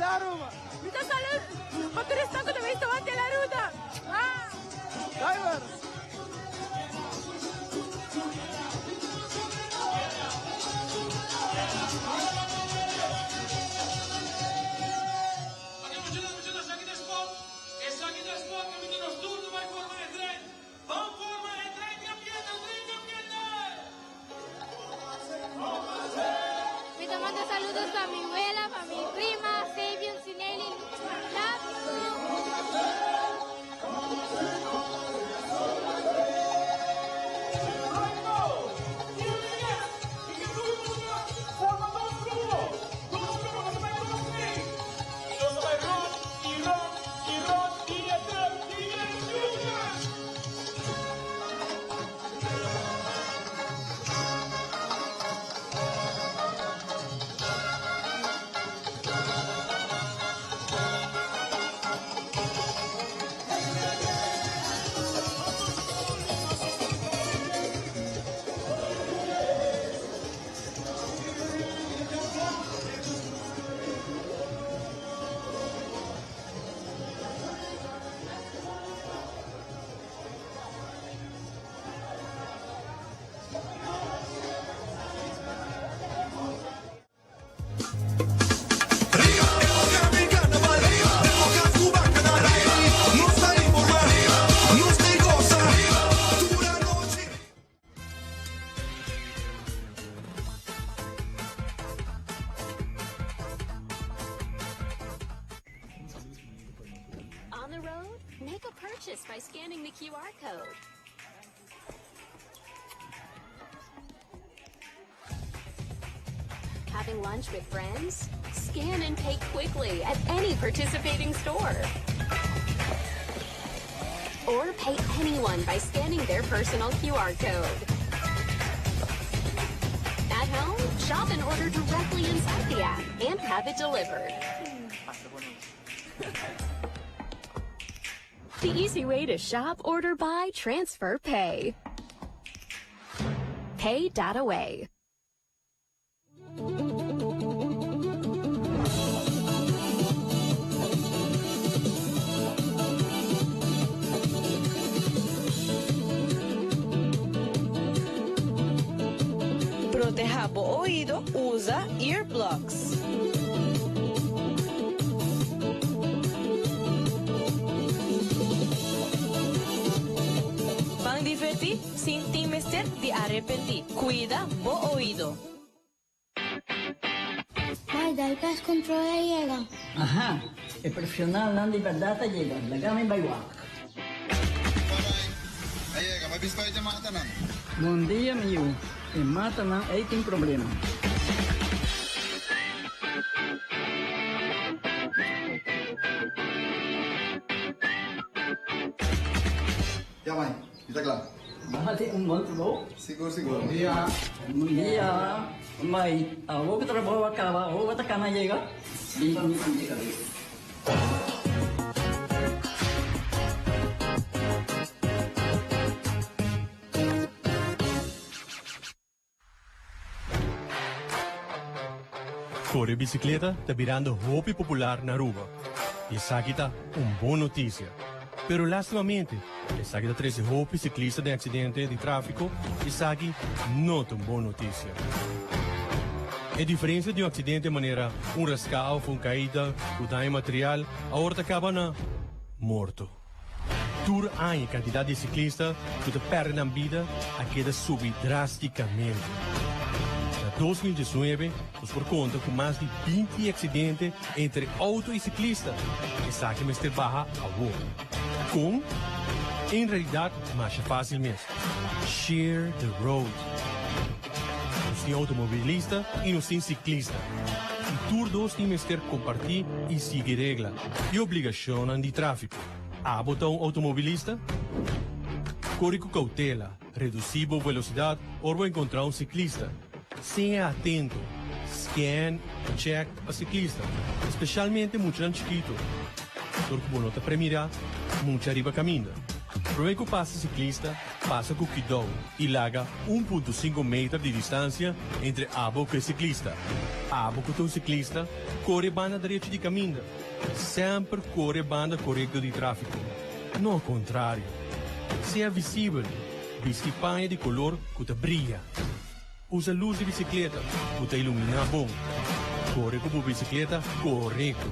A: Saluda Aruba. Mi ta saluda pa tur esnan ku ta bini tawante la ruta. Ah! Driver.
L: Mi ta manda saludos pa mi wela, pa mi prima, Sabian, Sineli, Love you!
D: On the road, make a purchase by scanning the QR code. Having lunch with friends? Scan and pay quickly at any participating store. Or pay anyone by scanning their personal QR code. At home, shop and order directly inside the app and have it delivered. The easy way to shop, order, buy, transfer, pay. Pay.away.
E: Proteha bo oido, usa earplugs. Ban diverti sin tin mester di arepenti. Cuida bo oido.
L: Mai, dal pest control a yega.
H: Aha, e profesionalnan di berdad a yega, laga mi bai wak.
Q: A yega, mi a bista e matanan.
H: Bon dia mi yu, e matanan ei tin problema.
Q: Ya mai, mi ta kla.
H: Bo hasi un bon trabou.
Q: Sigur sigur. Bon dia.
H: Bon dia. Mai, awor ku trabou a kaba, awor bo ta kana yega? Bin pa mi sinti kabes.
R: Kore bisikleta ta birando hopi popular na Aruba y esaki ta un bon noticia. Pero lastimamente esaki ta trece hopi ciclista den accidente di trafico y esaki no ta un bon noticia. E diferencia di un accidente manera un rasca of un caida cu daño material awor ta caba na morto. Tur aña e kantidat di siklista ku ta pèrdè nan bida a keda subi drástikamente. Na 2019 nos por konta ku mas di 20 aksidente entre outo i siklista. Esaki mester baha awor. Kon? En realidat masha fásil mes. Share the road. Nos tin outomobilista i nos tin siklista. I tur dos tin mester kompartí i sigui regla i obligashonnan di tráfiko. Abo ta un outomobilista? Kore ku koutela, redusí bo velosidat ora bo enkontrá un siklista. Sea atento, scan, check pa siklista, espeshalmente muchanan chikitu, dor ku bo no ta premirá mucha riba kaminda. Promé ku pasa siklista, pasa ku kidou i laga 1.5 meter di distansia entre abo ku e siklista. Abo ku ta un siklista, kore banda drechi di kaminda. Semper kore banda korekto di tráfiko, no kontrario. Sea visibel, bisti paña di kolor ku ta bria. Usa lus di bisikleta ku ta iluminá bon. Kore ku bo bisikleta korekto.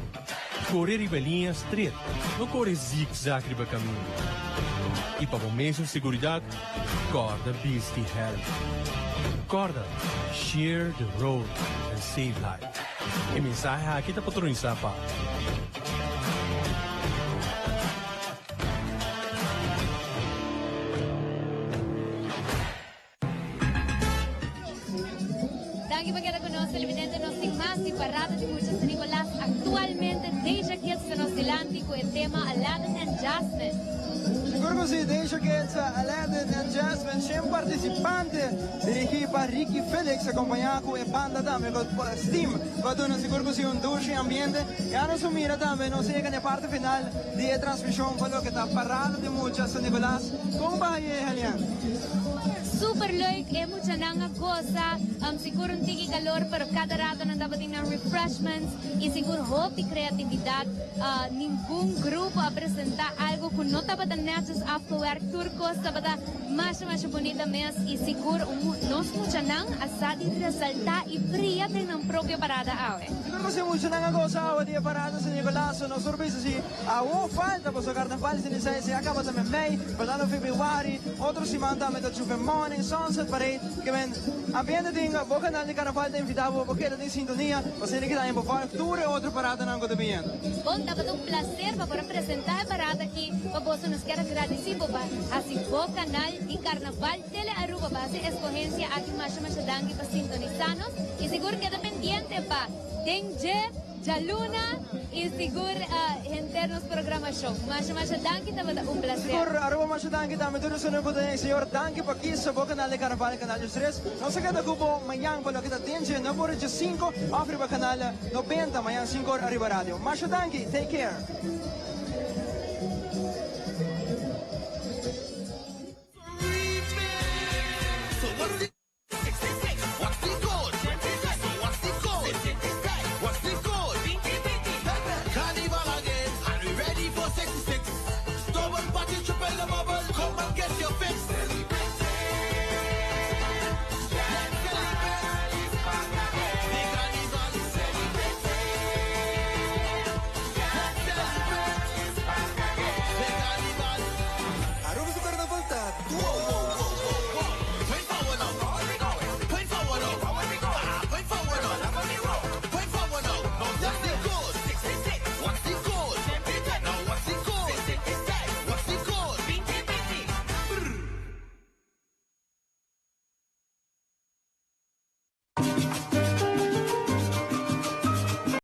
R: Kore riba e liña stret, no kore zigzag riba kaminda. I pa bo mesun seguridat, kòrda bisti hèlm. Kòrda, share the road and save life. E mensahe aki ta patronisá pa.
C: Danki pa keda ku nos televidente. Nos tin mas di Parada di Mucha San Nicolas. Aktualmente Deja Kids ta nos dilanti ku e tema Aladdin and Jasmine.
B: Sigur ku si, Deja Kids, Aladdin and Jasmine, shen partisipante dirigí pa Ricky Felix akompañá ku e banda tambe ku Steam ku a duna sigur ku si un dushi ambiente. Ya nos a mira tambe nos a yega na e parti final di e transmishon pa loke ta Parada di Mucha San Nicolas. Kon baha ye, Helian?
C: Super leuk, e muchanan a goza, sigur un tiki calor pero cada rato nan tabatin nan refreshments y sigur hopi creatividad, ningun grupo a presenta algo cu no tabata netjes afgewerkt, tur cos tabata masha masha bunita mes y sigur nos muchanan a sa di resalta y bria den nan propio parada awe.
B: Sigur cu si muchanan a goza awe di e parada San Nicolas, nos por bisa si Awo falta pasobra Carnaval si nisai si a caba ta memey, berdad no februari, otro siman tambe ta Juve Morning, Sunset Parade, ke men ambiente tin bo canal di Carnaval ta invita bo pa keda den sintonia pa asina keda en bo volg tur e otro paradanan cu ta biniendo.
C: Bon, tabata un placer pa por a presenta e parada aki pa boso. Nos kier a gradici bo pa haci bo canal di Carnaval Tele Aruba pa haci escogencia aki. Masha masha danki pa sintonisa nos y sigur keda pendiente pa den dje. Djaluna y sigur henter nos programacion. Masha masha danki tabata un placer.
B: Sigur Aruba masha danki tambe tur esun ku ta den exterior danki pa kisa bo canal di Carnaval canal 13 nos a keda ku bo mañan pa loke ta den dje no por dje sinku of riba canal 90 mañan sinku or ariba radio masha danki take care.